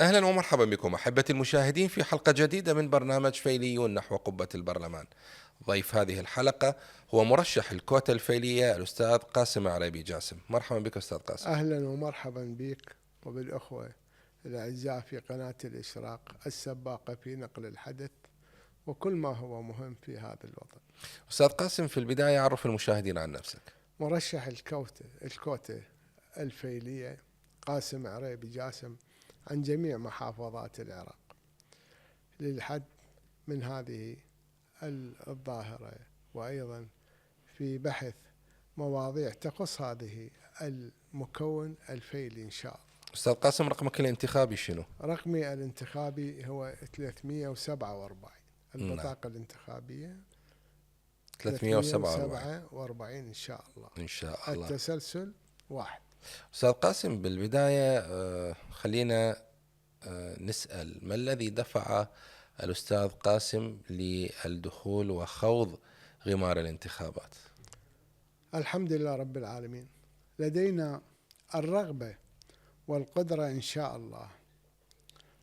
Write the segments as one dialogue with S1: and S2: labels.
S1: أهلا ومرحبا بكم أحبتي المشاهدين في حلقة جديدة من برنامج فيليون نحو قبة البرلمان. ضيف هذه الحلقة هو مرشح الكوتا الفيلية الأستاذ قاسم عريبي جاسم. مرحبا بك أستاذ قاسم.
S2: أهلا ومرحبا بك وبالأخوة الأعزاء في قناة الإشراق السباقة في نقل الحدث وكل ما هو مهم في هذا الوطن.
S1: أستاذ قاسم، في البداية عرف المشاهدين عن نفسك.
S2: مرشح الكوتا الفيلية قاسم عريبي جاسم عن جميع محافظات العراق للحد من هذه الظاهرة، وأيضا في بحث مواضيع تخص هذه المكون الفيلي إن شاء الله.
S1: أستاذ قاسم، رقمك الانتخابي شنو؟
S2: رقمي الانتخابي هو 347.
S1: نعم،
S2: البطاقة الانتخابية
S1: 347.
S2: 347 إن شاء الله.
S1: إن شاء الله.
S2: التسلسل واحد.
S1: أستاذ قاسم، بالبداية خلينا نسأل ما الذي دفع الأستاذ قاسم للدخول وخوض غمار الانتخابات؟
S2: الحمد لله رب العالمين، لدينا الرغبة والقدرة إن شاء الله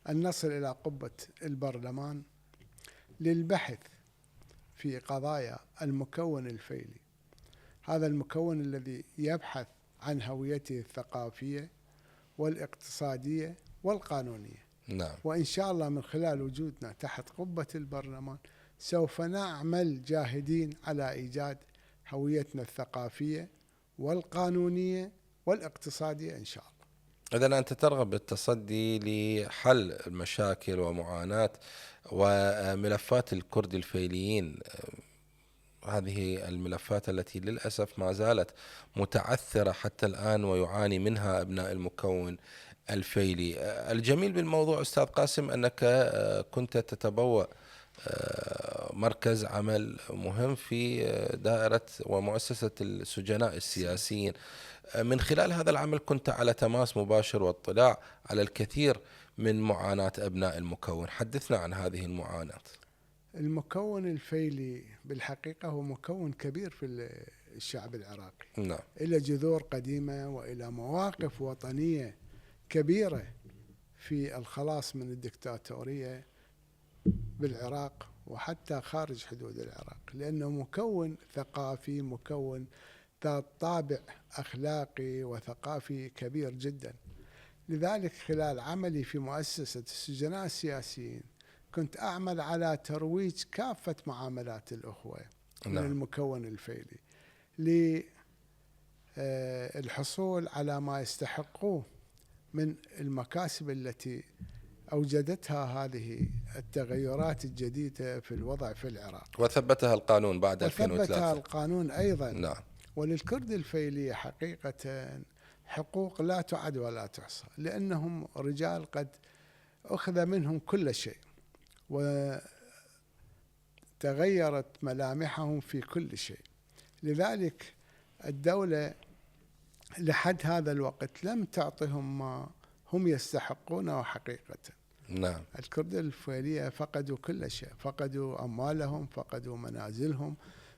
S2: أن نصل إلى قبة البرلمان للبحث في قضايا المكون الفيلي، هذا المكون الذي يبحث عن هويته الثقافية والاقتصادية والقانونية.
S1: نعم.
S2: وإن شاء الله من خلال وجودنا تحت قبة البرلمان سوف نعمل جاهدين على إيجاد هويتنا الثقافية والقانونية والاقتصادية إن شاء الله.
S1: إذن أنت ترغب بالتصدي لحل المشاكل ومعاناة وملفات الكرد الفيليين، هذه الملفات التي للأسف ما زالت متعثرة حتى الآن ويعاني منها أبناء المكون الفيلي. الجميل بالموضوع أستاذ قاسم أنك كنت تتبوأ مركز عمل مهم في دائرة ومؤسسة السجناء السياسيين. من خلال هذا العمل كنت على تماس مباشر واطلاع على الكثير من معاناة أبناء المكون. حدثنا عن هذه المعاناة.
S2: المكون الفيلي بالحقيقة هو مكون كبير في الشعب العراقي،
S1: نعم.
S2: إلى جذور قديمة وإلى مواقف وطنية كبيرة في الخلاص من الدكتاتورية بالعراق وحتى خارج حدود العراق، لأنه مكون ثقافي، مكون ذات طابع أخلاقي وثقافي كبير جدا. لذلك خلال عملي في مؤسسة السجناء السياسيين كنت أعمل على ترويج كافة معاملات الأخوة من
S1: نعم.
S2: المكون الفيلي للحصول على ما يستحقوه من المكاسب التي أوجدتها هذه التغيرات الجديدة في الوضع في العراق،
S1: وثبتها القانون بعد
S2: وثبتها
S1: 2003.
S2: القانون أيضا.
S1: نعم.
S2: وللكرد الفيلي حقيقة حقوق لا تعد ولا تحصى، لأنهم رجال قد أخذ منهم كل شيء وتغيرت ملامحهم في كل شيء. لذلك الدولة لحد هذا الوقت لم تعطهم ما هم يستحقونه حقيقة.
S1: نعم.
S2: الكرد الفيلية فقدوا كل شيء، فقدوا أموالهم، فقدوا منازلهم،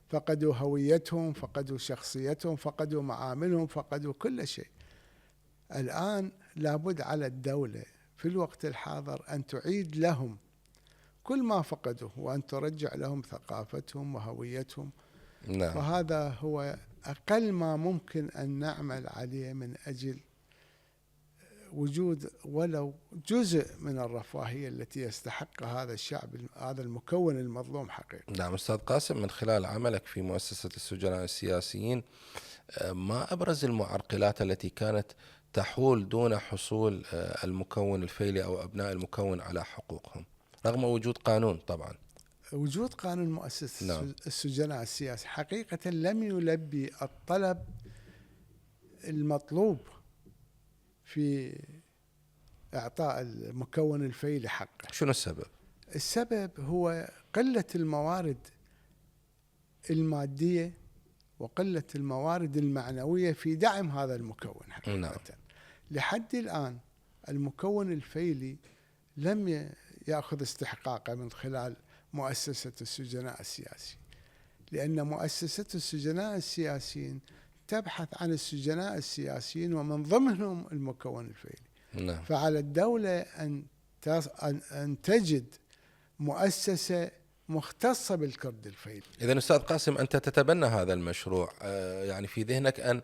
S2: فقدوا هويتهم، فقدوا شخصيتهم، فقدوا معاملهم، فقدوا كل شيء. الآن لابد على الدولة في الوقت الحاضر أن تعيد لهم كل ما فقدوه وأن ترجع لهم ثقافتهم وهويتهم.
S1: نعم.
S2: وهذا هو أقل ما ممكن أن نعمل عليه من أجل وجود ولو جزء من الرفاهية التي يستحقها هذا الشعب، هذا المكون المظلوم حقيقة.
S1: نعم أستاذ قاسم، من خلال عملك في مؤسسة السجناء السياسيين، ما أبرز المعرقلات التي كانت تحول دون حصول المكون الفيلي أو أبناء المكون على حقوقهم رغم وجود قانون طبعا؟
S2: وجود قانون مؤسسة
S1: نعم.
S2: السجناء السياسي حقيقة لم يلبي الطلب المطلوب في إعطاء المكون الفيلي حقه.
S1: شنو السبب؟
S2: السبب هو قلة الموارد المادية وقلة الموارد المعنوية في دعم هذا المكون حقيقة.
S1: نعم.
S2: لحد الآن المكون الفيلي لم يأخذ استحقاقه من خلال مؤسسة السجناء السياسي، لأن مؤسسة السجناء السياسيين تبحث عن السجناء السياسيين ومن ضمنهم المكون الفيلي،
S1: نعم.
S2: فعلى الدولة أن تجد مؤسسة مختصة بالكرد الفيلي.
S1: إذا أستاذ قاسم، أنت تتبنى هذا المشروع، يعني في ذهنك أن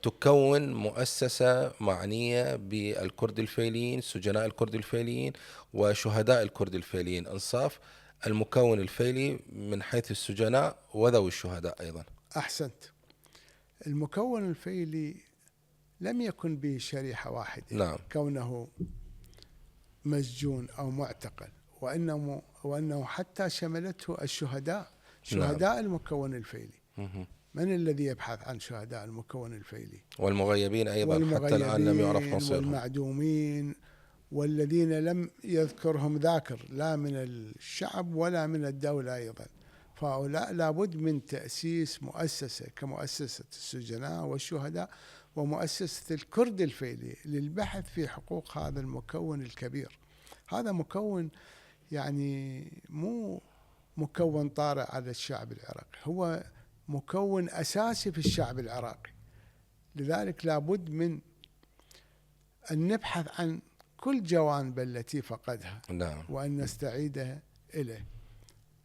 S1: تكون مؤسسة معنية بالكرد الفيليين، سجناء الكرد الفيليين وشهداء الكرد الفيليين، إنصاف المكون الفيلي من حيث السجناء وذوي الشهداء أيضا.
S2: أحسنت. المكون الفيلي لم يكن به شريحة واحدة،
S1: نعم.
S2: كونه مسجون أو معتقل، وأنه حتى شملته الشهداء، شهداء
S1: نعم.
S2: المكون الفيلي. من الذي يبحث عن شهداء المكون الفيلي؟
S1: والمغيبين أيضا حتى الآن لم يعرف مصيرهم.
S2: والمعدومين والذين لم يذكرهم ذاكر لا من الشعب ولا من الدولة أيضا. فهؤلاء لابد من تأسيس مؤسسة كمؤسسة السجناء والشهداء ومؤسسة الكرد الفيلي للبحث في حقوق هذا المكون الكبير. هذا مكون يعني مو مكون طارئ على الشعب العراقي، هو مكون أساسي في الشعب العراقي. لذلك لابد من أن نبحث عن كل جوانب التي فقدها.
S1: نعم.
S2: وأن نستعيدها إليه.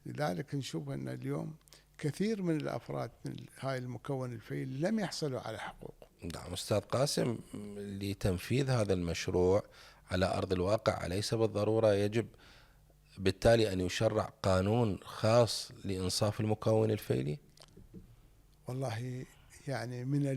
S2: لذلك نشوف أن اليوم كثير من الأفراد من هاي المكون الفيلي لم يحصلوا على حقوق.
S1: نعم. أستاذ قاسم، لتنفيذ هذا المشروع على أرض الواقع أليس بالضرورة يجب بالتالي أن يشرع قانون خاص لإنصاف المكون الفيلي؟
S2: والله يعني من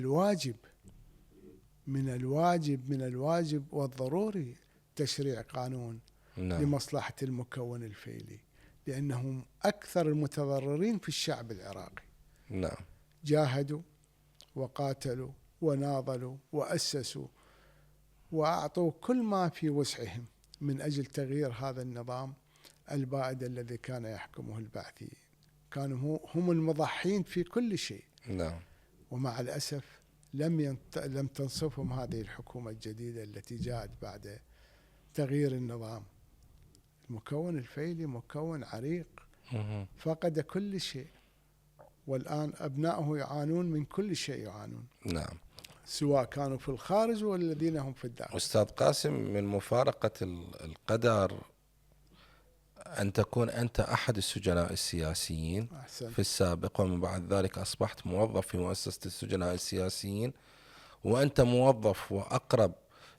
S2: الواجب والضروري تشريع قانون.
S1: نعم.
S2: لمصلحة المكون الفيلي، لأنهم أكثر المتضررين في الشعب العراقي.
S1: نعم.
S2: جاهدوا وقاتلوا وناضلوا وأسسوا وأعطوا كل ما في وسعهم من أجل تغيير هذا النظام البائد الذي كان يحكمه البعثي. كانوا هم المضحين في كل شيء.
S1: نعم.
S2: ومع الأسف لم تنصفهم هذه الحكومة الجديدة التي جاءت بعد تغيير النظام. المكون الفيلي مكون عريق فقد كل شيء، والآن أبنائه يعانون من كل شيء يعانون.
S1: نعم.
S2: سواء كانوا في الخارج والذين هم في الداخل.
S1: أستاذ قاسم، من مفارقة القدر أن تكون أنت أحد السجناء السياسيين
S2: أحسن.
S1: في السابق، ومن بعد ذلك أصبحت موظف في مؤسسة السجناء السياسيين، وأنت موظف وأقرب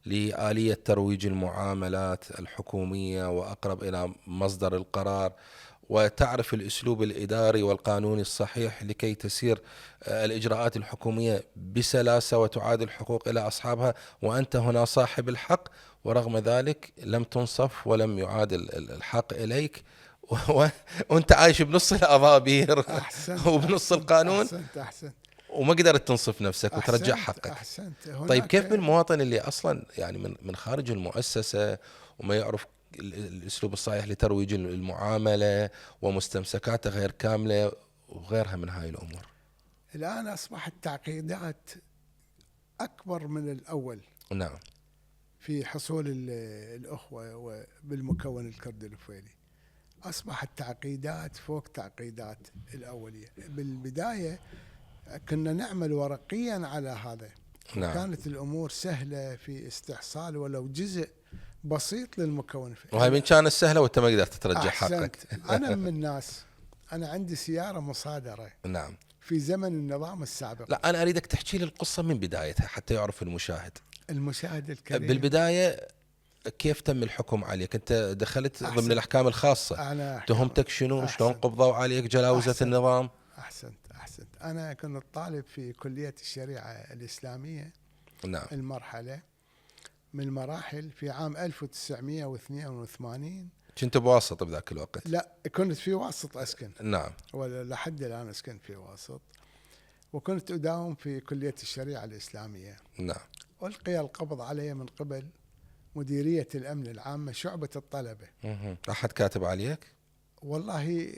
S1: لآلية ترويج المعاملات الحكومية وأقرب إلى مصدر القرار، وتعرف الأسلوب الإداري والقانوني الصحيح لكي تسير الإجراءات الحكومية بسلاسة وتعاد الحقوق إلى أصحابها، وأنت هنا صاحب الحق، ورغم ذلك لم تنصف ولم يعاد الحق إليك، وأنت عايش بنص الأضابير وبنص القانون.
S2: أحسنت.
S1: وما قدرت تنصف نفسك وترجع حقك.
S2: أحسنت.
S1: طيب كيف بالمواطن اللي أصلا يعني من خارج المؤسسة وما يعرف الأسلوب الصحيح لترويج المعاملة ومستمسكاته غير كاملة وغيرها من هاي الأمور؟
S2: الآن أصبحت تعقيدات أكبر من الأول.
S1: نعم.
S2: في حصول الأخوة بالمكون الكرد الفيلي أصبحت تعقيدات فوق تعقيدات الأولية. بالبداية كنا نعمل ورقيا على هذا.
S1: نعم.
S2: كانت الأمور سهلة في استحصال ولو جزء بسيط للمكون الفيلي.
S1: وهاي من كانت سهلة وانت ما قدرت ترجع حقك.
S2: أنا من الناس، أنا عندي سيارة مصادرة.
S1: نعم.
S2: في زمن النظام السابق.
S1: لا، أنا أريدك تحكي لي القصة من بدايتها حتى يعرف المشاهد
S2: الكريم.
S1: بالبداية كيف تم الحكم عليك؟ أنت دخلت ضمن الأحكام الخاصة، تهمتك شنو؟ شلون قبضوا عليك جلاوزة النظام؟
S2: أحسنت. أنا كنت طالب في كلية الشريعة الإسلامية.
S1: نعم.
S2: المرحلة من المراحل في عام 1982.
S1: كنت بواسط بذاك الوقت؟
S2: لا، كنت في واسط أسكن.
S1: نعم.
S2: ولحد الآن أسكن في واسط، وكنت أداوم في كلية الشريعة الإسلامية.
S1: نعم.
S2: ألقي القبض علي من قبل مديرية الأمن العامة شعبة الطلبة.
S1: أحد كاتب عليك؟
S2: والله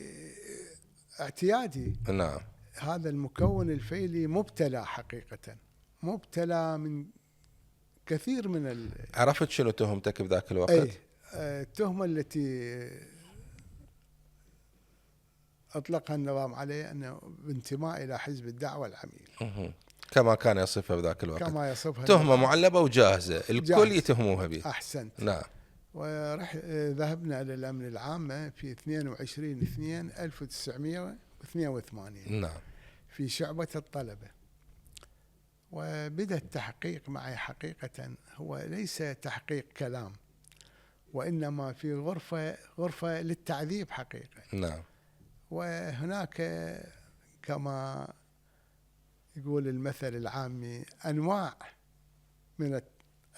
S2: اعتيادي.
S1: نعم.
S2: هذا المكون الفيلي مبتلى حقيقة، مبتلى من كثير من
S1: عرفت شنو تهمتك بذاك الوقت؟
S2: أي التهمة التي أطلقها النظام عليه أنه بانتماء إلى حزب الدعوة العميل.
S1: كما كان يصفها بذاك الوقت،
S2: كما يصفها
S1: تهمة معلبة وجاهزة، الكل
S2: جاهز.
S1: يتهموها به.
S2: أحسنت.
S1: نعم.
S2: ذهبنا إلى الأمن العامة في 22/2/1982
S1: نعم.
S2: في شعبة الطلبة، وبدأ التحقيق معي. حقيقة هو ليس تحقيق كلام، وإنما في غرفة للتعذيب حقيقة.
S1: نعم.
S2: وهناك كما يقول المثل العامي أنواع من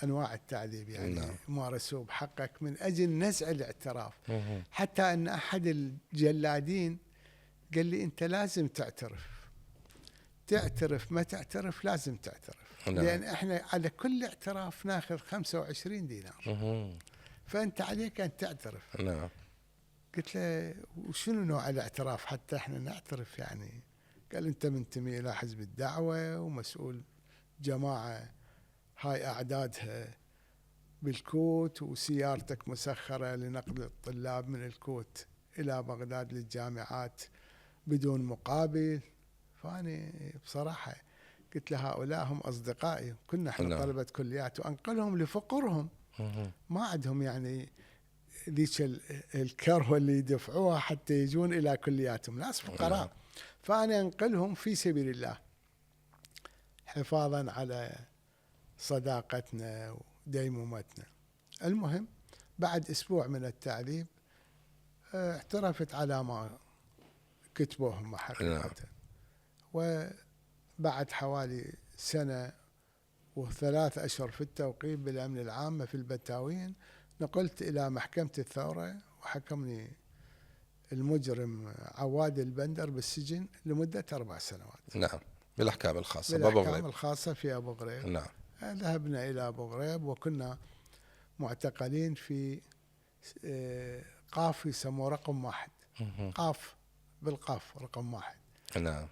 S2: أنواع التعذيب، يعني
S1: نعم.
S2: مارسوه بحقك من أجل نزع الاعتراف.
S1: مهم.
S2: حتى أن أحد الجلادين قال لي أنت لازم تعترف ما تعترف لازم تعترف.
S1: نعم.
S2: لأن إحنا على كل اعتراف ناخذ 25 دينار،
S1: مهم.
S2: فأنت عليك أن تعترف.
S1: نعم.
S2: قلت له وشنو نوع الاعتراف حتى إحنا نعترف يعني؟ قال أنت منتمي إلى حزب الدعوة ومسؤول جماعة هاي أعدادها بالكوت، وسيارتك مسخرة لنقل الطلاب من الكوت إلى بغداد للجامعات بدون مقابل. فأنا بصراحة قلت له هؤلاء هم أصدقائي، كنا احنا طلبة كليات، وأنقلهم لفقرهم، ما عندهم يعني ذيك الكرهة اللي يدفعوها حتى يجون إلى كلياتهم، ناس فقراء. فأنا أنقلهم في سبيل الله حفاظا على صداقتنا وديمومتنا. المهم بعد أسبوع من التعذيب اعترفت على ما كتبوهم حقيقة. وبعد حوالي 1 و3 أشهر في التوقيف بالأمن العامة في البتاوين، نقلت إلى محكمة الثورة، وحكمني المجرم عواد البندر بالسجن لمدة 4 سنوات.
S1: نعم. بالأحكام الخاصة
S2: بالأحكام الخاصة في أبو غريب.
S1: نعم.
S2: ذهبنا إلى أبو غريب، وكنا معتقلين في قاف يسموه رقم 1. قاف بالقاف رقم 1.
S1: نعم.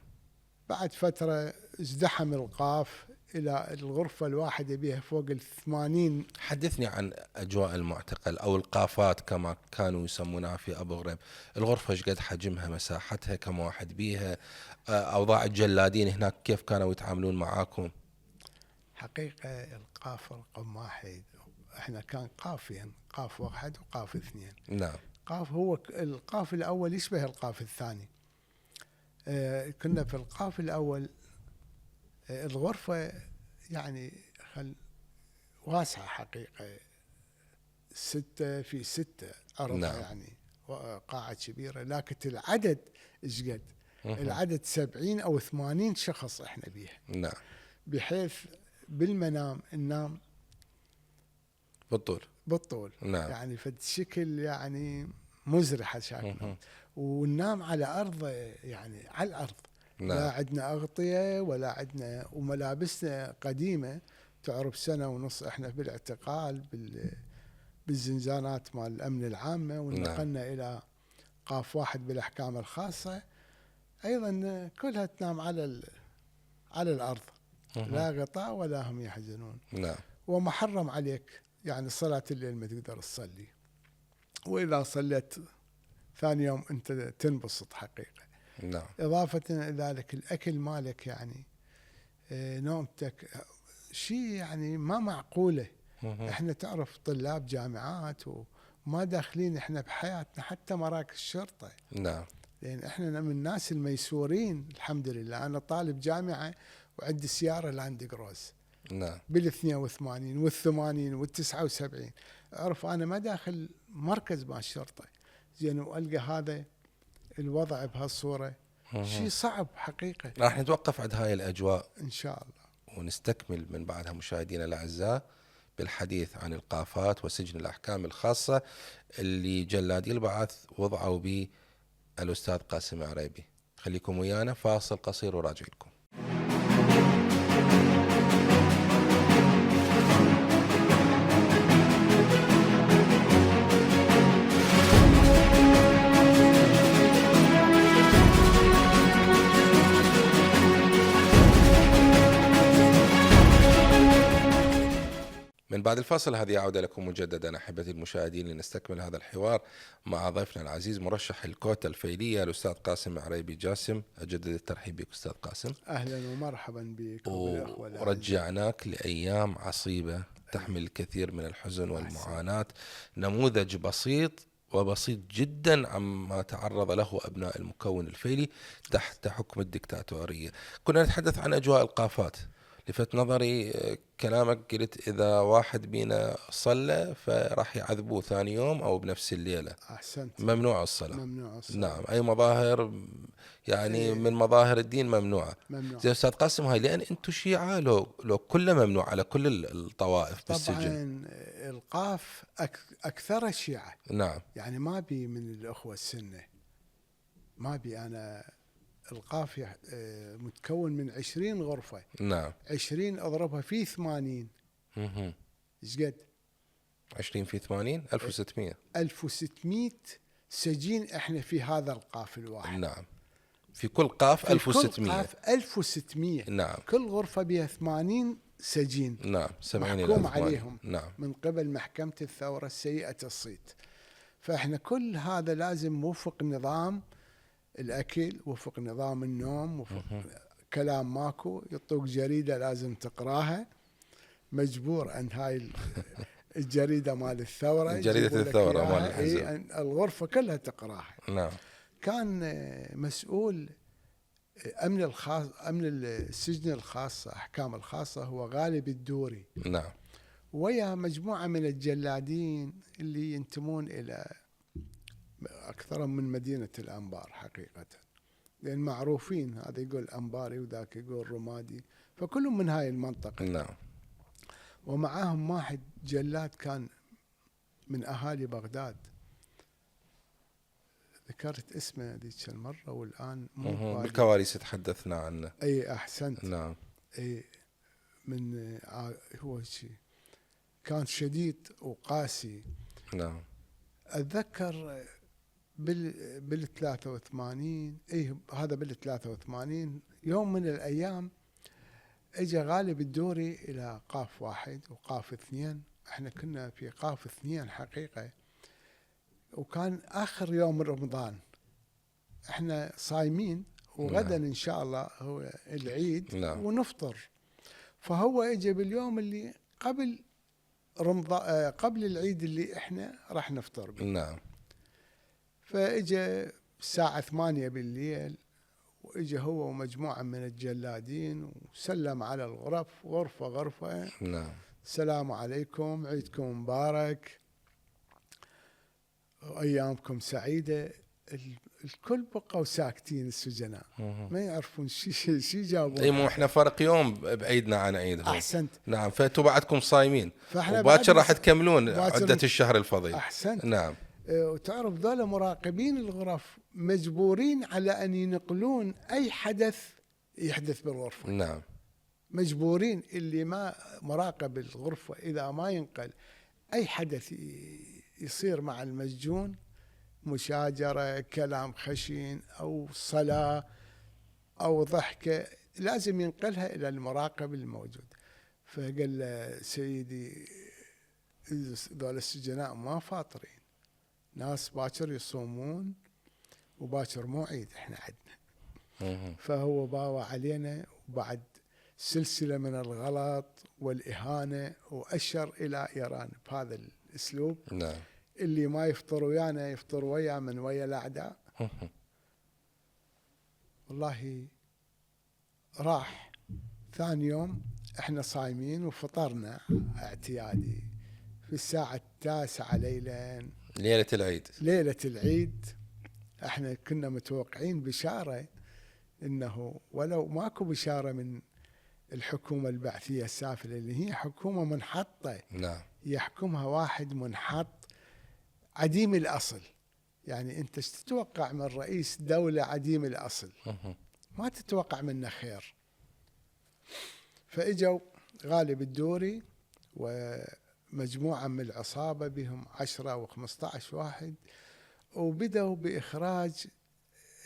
S2: بعد فترة ازدحم القاف إلى الغرفة الواحدة بها فوق 80.
S1: حدثني عن أجواء المعتقل أو القافات كما كانوا يسمونها في أبو غريب. الغرفة ايش قد حجمها، مساحتها، كم واحد بيها، أوضاع الجلادين هناك كيف كانوا يتعاملون معاكم؟
S2: حقيقة القاف رقم 1 احنا كان قافين، قاف 1 وقاف 2.
S1: نعم.
S2: قاف هو القاف الأول يشبه القاف الثاني. كنا في القاف الأول الغرفة يعني واسعة حقيقة، 6 في 6 عرضها. نعم. يعني قاعة كبيرة، لكن العدد ايش قد؟ العدد 70 أو 80 شخص احنا بيها.
S1: نعم.
S2: بحيث بالمنام ننام بالطول.
S1: نعم.
S2: يعني في الشكل يعني مزرحة شكله، وننام على أرض، يعني على الأرض. نعم. لا عندنا أغطية ولا عندنا، وملابسنا قديمة تعرف 1.5 احنا بالاعتقال بالزنزانات مال الأمن العامة، ونقلنا. نعم. إلى قاف 1 بالأحكام الخاصة أيضا كلها تنام على الأرض. لا غطاء ولا هم يحزنون.
S1: نعم.
S2: ومحرم عليك يعني صلاة الليل ما تقدر تصلي، وإذا صليت ثاني يوم أنت تنبسط حقيقة.
S1: نعم.
S2: إضافة إلى ذلك الأكل مالك يعني نومتك شيء يعني ما معقولة. إحنا تعرف طلاب جامعات وما داخلين إحنا بحياتنا حتى مراكز الشرطة.
S1: نعم.
S2: لأن إحنا من الناس الميسورين الحمد لله. أنا طالب جامعة وعندي سيارة لاند كروز.
S1: نعم.
S2: بال82 وال80 وال79. أعرف أنا ما داخل مركز مع الشرطة زين، وألقى هذا الوضع بهالصورة شيء صعب حقيقة.
S1: راح نتوقف عند هاي الأجواء
S2: إن شاء الله،
S1: ونستكمل من بعدها مشاهدينا الأعزاء بالحديث عن القافات وسجن الأحكام الخاصة اللي جلادي البعث وضعوا به الأستاذ قاسم عريبي. خليكم ويانا، فاصل قصير وراجع لكم. من بعد الفاصل هذه عودة لكم مجددا أحبتي المشاهدين لنستكمل هذا الحوار مع ضيفنا العزيز مرشح الكوتا الفيلية الأستاذ قاسم عريبي جاسم. أجدد الترحيب بك أستاذ قاسم،
S2: أهلا ومرحبا بك وبالأخوة الأعزاء.
S1: ورجعناك لأيام عصيبة تحمل الكثير من الحزن والمعاناة. نموذج بسيط وبسيط جدا عما تعرض له أبناء المكون الفيلي تحت حكم الدكتاتورية. كنا نتحدث عن أجواء القافات. لفت نظري كلامك، قلت إذا واحد بينا صلى فراح يعذبوه ثاني يوم أو بنفس الليلة.
S2: أحسنت.
S1: ممنوع الصلاة.
S2: ممنوع الصلاة.
S1: نعم، أي مظاهر يعني من مظاهر الدين ممنوعة.
S2: ممنوع.
S1: زي أستاذ قاسم، هاي لأن أنتم شيعة، لو كله ممنوع على كل الطوائف بالسجن.
S2: طبعا القاف أكثر الشيعة.
S1: نعم.
S2: يعني ما بي من الأخوة السنة، ما بي أنا. القاف متكون من 20 غرفة.
S1: نعم.
S2: 20 أضربها في 80. إيش قد؟
S1: 20 في 80 1600.
S2: 1600 سجين إحنا في هذا القاف الواحد.
S1: نعم. في كل قاف 1600.
S2: كل قاف 1600.
S1: نعم.
S2: كل غرفة بها 80 سجين.
S1: نعم. 70
S2: محكوم عليهم.
S1: نعم.
S2: من قبل محكمة الثورة السيئة الصيت. فإحنا كل هذا لازم وفق نظام الأكل، وفق نظام النوم، وفق كلام ماكو. يعطوك جريدة لازم تقراها، مجبور أن هاي الجريدة مال الثورة،
S1: جريدة الثورة مال
S2: الحزب، الغرفة كلها تقراها.
S1: نعم.
S2: كان مسؤول أمن السجن الخاصة، أحكام الخاصة، هو غالب الدوري.
S1: نعم.
S2: ويا مجموعة من الجلادين اللي ينتمون إلى أكثرهم من مدينة الأنبار حقيقة، لأن معروفين، هذا يقول أنباري وذاك يقول رمادي، فكلهم من هاي المنطقة.
S1: نعم.
S2: ومعاهم واحد جلاد كان من أهالي بغداد، ذكرت اسمه ذيك المرة والآن مو
S1: بالكواليس تحدثنا عنه.
S2: أي أحسنت.
S1: نعم.
S2: أي من هو شيء كان شديد وقاسي.
S1: نعم.
S2: أتذكر بال 83، أي هذا بال 83 يوم من الأيام اجى غالب الدوري إلى قاف 1 وقاف 2. احنا كنا في قاف 2 حقيقة، وكان آخر يوم رمضان، احنا صايمين وغدا إن شاء الله هو العيد.
S1: نعم.
S2: ونفطر. فهو اجى باليوم اللي قبل رمضان، قبل العيد اللي احنا راح نفطر به.
S1: نعم.
S2: فاجى الساعة 8 بالليل، واجى هو ومجموعة من الجلادين وسلم على الغرف، غرفة غرفة.
S1: نعم.
S2: السلام عليكم، عيدكم مبارك، وأيامكم سعيدة. الكل بقوا ساكتين، السجناء ما يعرفون شي جابوا.
S1: اي، مو احنا فرق يوم بعيدنا عن عيدهم.
S2: احسنت.
S1: نعم. فانتوا بعدكم صايمين وباكر راح تكملون عدة الشهر الفضيل.
S2: احسنت.
S1: نعم.
S2: وتعرف ذولا مراقبين الغرف مجبورين على ان ينقلون اي حدث يحدث بالغرفة.
S1: نعم.
S2: مجبورين، اللي ما مراقب الغرفة اذا ما ينقل اي حدث يصير مع المسجون، مشاجرة، كلام خشين أو صلاة أو ضحكة، لازم ينقلها إلى المراقب الموجود. فقال له سيدي، ذول السجناء ما فاطرين، ناس باكر يصومون وباكر مو عيد احنا عندنا. فهو باوى علينا وبعد سلسلة من الغلط والإهانة، وأشر إلى إيران بهذا الأسلوب.
S1: نعم.
S2: اللي ما يفطر ويانا يفطر ويا من ويا الأعداء. والله راح ثاني يوم احنا صايمين وفطرنا اعتيادي في الساعة 9 ليلا،
S1: ليلة العيد.
S2: ليلة العيد. احنا كنا متوقعين بشارة، انه ولو ماكو بشارة من الحكومة البعثية السافلة اللي هي حكومة منحطة.
S1: نعم.
S2: يحكمها واحد منحط عديم الأصل. يعني أنت تتوقع من رئيس دولة عديم الأصل؟ ما تتوقع منه خير. فإجوا غالب الدوري ومجموعة من العصابة بهم 10 و15 واحد، وبدأوا بإخراج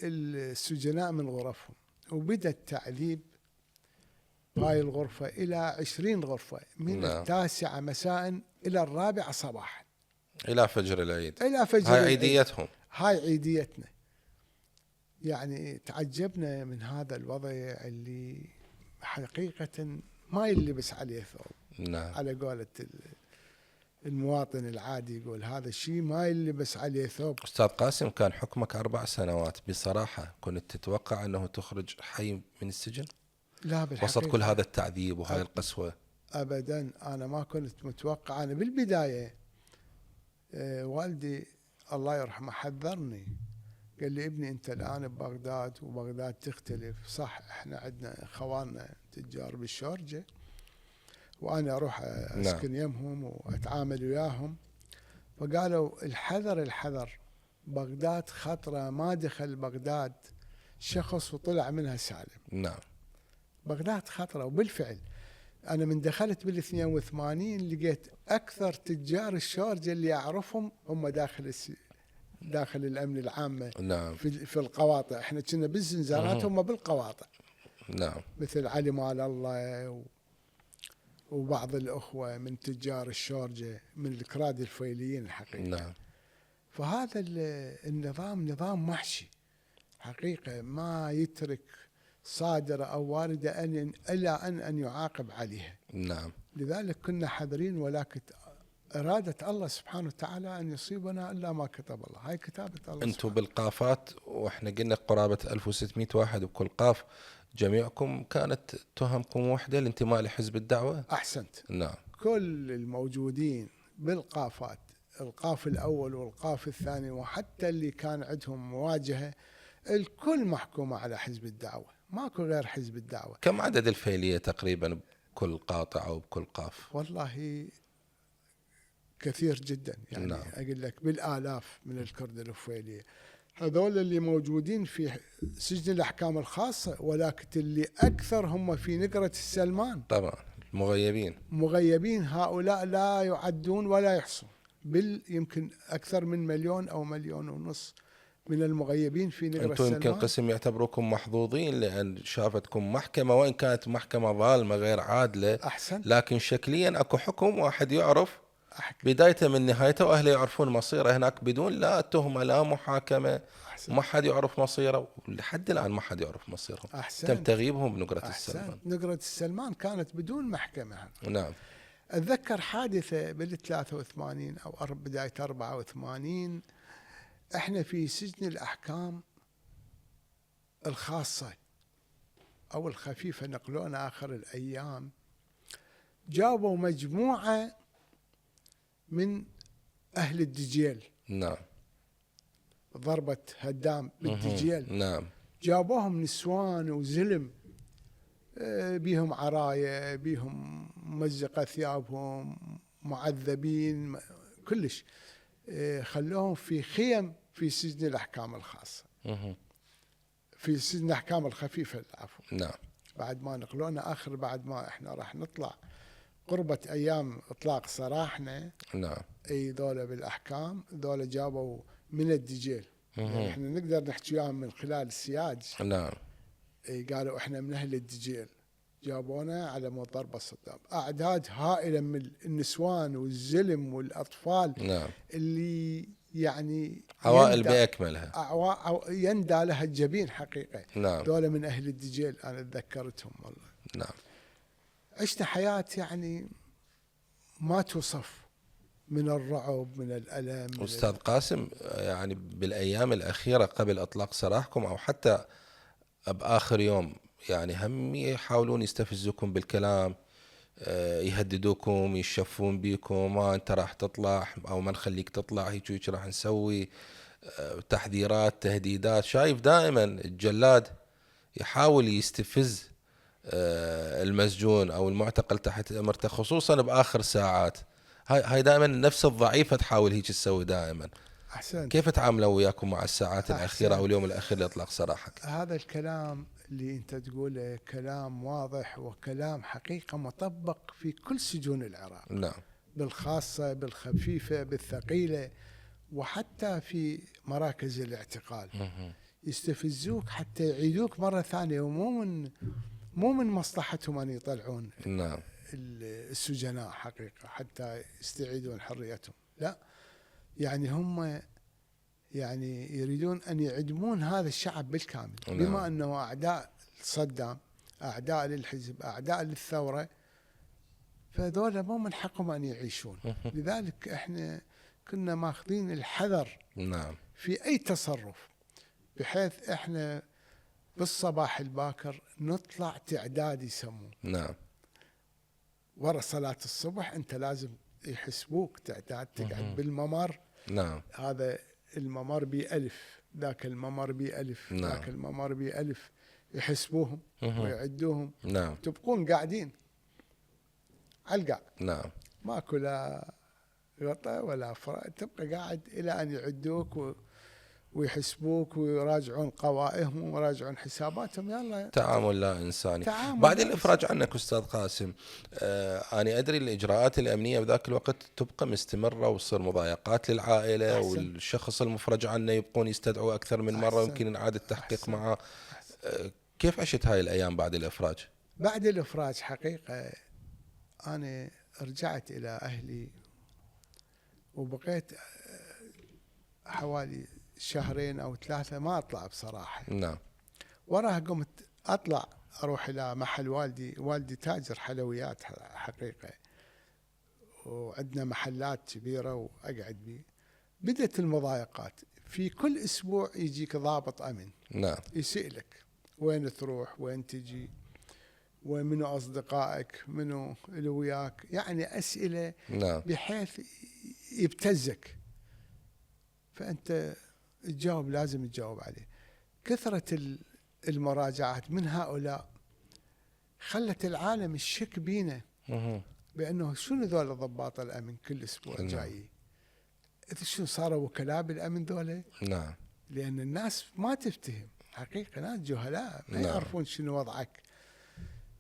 S2: السجناء من غرفهم، وبدأ التعذيب هاي الغرفة إلى 20 غرفة من
S1: نعم.
S2: 9 مساء إلى 4 صباحا
S1: إلى فجر العيد.
S2: إلى فجر
S1: هاي
S2: العيد.
S1: عيديتهم.
S2: هاي عيديتنا. يعني تعجبنا من هذا الوضع اللي حقيقة ما يلبس عليه ثوب.
S1: نعم.
S2: على قولة المواطن العادي يقول هذا الشيء ما يلبس عليه ثوب.
S1: أستاذ قاسم، كان حكمك 4 سنوات، بصراحة كنت تتوقع أنه تخرج حي من السجن
S2: لا بالحقيقة
S1: وسط كل هذا التعذيب وهاي القسوة؟
S2: أبدا، أنا ما كنت متوقع. أنا بالبداية والدي الله يرحمه حذرني، قال لي ابني أنت الآن ببغداد، وبغداد تختلف. صح احنا عندنا خواننا تجار بالشورجة وأنا أروح أسكن يمهم وأتعامل وياهم، فقالوا الحذر الحذر، بغداد خطرة، ما دخل بغداد شخص وطلع منها سالم.
S1: نعم.
S2: بغداد خطرة. وبالفعل أنا من دخلت بال82 لقيت أكثر تجار الشارجة اللي أعرفهم هم داخل الأمن العامة.
S1: نعم.
S2: في القواطع، احنا كنا بالزنزانات هم بالقواطع.
S1: نعم.
S2: مثل علي مال الله وبعض الأخوة من تجار الشارجة من الكراد الفيليين الحقيقة.
S1: نعم.
S2: فهذا النظام نظام محشي حقيقة، ما يترك صادرة أو واردة إلا أن يعاقب عليها.
S1: نعم.
S2: لذلك كنا حذرين، ولكن إرادة الله سبحانه وتعالى أن يصيبنا إلا ما كتب الله. هاي كتابة الله.
S1: أنتم بالقافات، وإحنا قلنا قرابة 1600 واحد بكل قاف، جميعكم كانت تهمكم واحدة، الانتماء لحزب الدعوة؟
S2: أحسنت.
S1: نعم.
S2: كل الموجودين بالقافات، القاف الأول والقاف الثاني، وحتى اللي كان عندهم مواجهة، الكل محكومة على حزب الدعوة، ماكو غير حزب الدعوة.
S1: كم عدد الفيلية تقريبا بكل قاطع أو بكل قاف؟
S2: والله كثير جدا، يعني
S1: نعم.
S2: أقول لك بالآلاف من الكرد الفويلية، هذول اللي موجودين في سجن الأحكام الخاصة، ولكن اللي أكثر هم في نقرة السلمان.
S1: طبعا
S2: مغيبين هؤلاء لا يعدون ولا يحصون، يمكن أكثر من 1,000,000 أو 1,500,000 من المغيبين في نقرة السلمان.
S1: أنتم يمكن قسم يعتبروكم محظوظين لأن شافتكم محكمة، وإن كانت محكمة ظالمة غير عادلة.
S2: أحسن.
S1: لكن شكليا أكو حكم واحد يعرف بدايته من نهايته، وأهله يعرفون مصيره هناك بدون لا تهمة لا محاكمة. ما حد يعرف مصيره، لحد الآن ما حد يعرف مصيرهم. تم تغييبهم بنقرة السلمان.
S2: نقرة السلمان كانت بدون محكمة.
S1: نعم.
S2: أتذكر حادثة بال83 أو بداية 84، احنا في سجن الأحكام الخاصة أو الخفيفة، نقلونا آخر الأيام، جابوا مجموعة من أهل الدجيل.
S1: نعم.
S2: ضربة هدام بالدجيل.
S1: نعم.
S2: جابوهم نسوان وزلم، بيهم عراية، بيهم مزقة ثيابهم، معذبين كلش. خلوهم في خيم في سجن الأحكام الخاصة، في سجن الأحكام الخفيفة العفو.
S1: نعم.
S2: بعد ما نقلونا آخر، بعد ما إحنا راح نطلع قربة أيام إطلاق سراحنا.
S1: نعم.
S2: أي ذولا بالأحكام، ذولا جابوا من الدجيل، يعني إحنا نقدر نحكي وياهم من خلال السياج.
S1: نعم.
S2: أي قالوا إحنا من أهل الدجيل، جابونا على مود ضربة صدام. أعداد هائلة من النسوان والزلم والأطفال.
S1: نعم.
S2: اللي يعني
S1: عوائل بأكملها،
S2: يندى لها الجبين حقيقة.
S1: نعم.
S2: ذولا من أهل الدجيل أنا تذكرتهم والله.
S1: نعم.
S2: عشنا حياة يعني ما توصف من الرعب، من الألم.
S1: أستاذ قاسم، يعني بالأيام الأخيرة قبل إطلاق سراحكم أو حتى بآخر يوم، يعني هم يحاولون يستفزوكم بالكلام، يهددوكم، يشفون بيكم، ما أنت راح تطلع أو ما نخليك تطلع، هيك راح نسوي، تحذيرات، تهديدات. شايف دائما الجلاد يحاول يستفز المسجون أو المعتقل تحت أمرته، خصوصا بآخر ساعات. هاي دائما النفس الضعيفة تحاول هيك تسوي دائما.
S2: أحسن.
S1: كيف تعاملوا وياكم مع الساعات الأخيرة أو اليوم الأخير لإطلاق سراحك؟
S2: هذا الكلام اللي أنت تقوله كلام واضح وكلام حقيقة مطبق في كل سجون العراق.
S1: نعم.
S2: بالخاصة، بالخفيفة، بالثقيلة، وحتى في مراكز الاعتقال. يستفزوك حتى يعيدوك مرة ثانية، مو من مصلحتهم أن يطلعون
S1: نعم.
S2: السجناء حقيقة حتى يستعيدون حريتهم، لا، يعني هم يعني يريدون أن يعدمون هذا الشعب بالكامل.
S1: نعم.
S2: بما أنه أعداء صدام، أعداء للحزب، أعداء للثورة، فذولا مو من حقهم أن يعيشون. لذلك إحنا كنا ماخذين الحذر
S1: نعم.
S2: في أي تصرف، بحيث إحنا بالصباح الباكر نطلع تعداد يسمون.
S1: نعم.
S2: ورا صلاة الصبح أنت لازم يحسبوك تعداد، تقعد بالممر.
S1: نعم.
S2: هذا الممر ب1000، ذاك الممر ب1000،
S1: نعم.
S2: ذاك الممر ب1000، يحسبوهم ويعدوهم.
S1: نعم.
S2: تبقون قاعدين على القاع،
S1: نعم.
S2: ماكو لا غطا ولا تبقى قاعد إلى أن يعدوك ويحسبوك ويراجعون قوائمهم ويراجعون حساباتهم. يلا،
S1: تعامل لا إنساني.
S2: تعامل
S1: بعدين
S2: لا
S1: الإفراج عنك أستاذ قاسم، أنا أدري الإجراءات الأمنية بذاك الوقت تبقى مستمرة وتصير مضايقات للعائلة
S2: أحسن.
S1: والشخص المفرج عنه يبقون يستدعوا أكثر من مرة
S2: أحسن.
S1: ويمكن إعادة تحقيق
S2: أحسن.
S1: معه. كيف عشت هاي الأيام بعد الإفراج؟
S2: بعد الإفراج حقيقة أنا رجعت إلى أهلي وبقيت حوالي 2 أو 3 ما أطلع بصراحة.
S1: نعم.
S2: وراها قمت أطلع أروح إلى محل والدي تاجر حلويات حقيقة، وعندنا محلات كبيرة وأقعد بيه. بدت المضايقات، في كل أسبوع يجيك ضابط أمن.
S1: نعم.
S2: يسألك وين تروح، وين تجي، ومنو أصدقائك، منو اللي وياك، يعني أسئلة.
S1: نعم.
S2: بحيث يبتزك، فأنت تجاوب، لازم تجاوب عليه. كثرة المراجعات من هؤلاء خلت العالم الشك بينا بأنه شنو ذول ضباط الأمن كل أسبوع جاي، شنو صاروا وكلاء بالأمن ذولا؟
S1: نعم.
S2: لأن الناس ما تفتهم حقيقة، ناس جهلاء ما
S1: نعم.
S2: يعرفون شنو وضعك.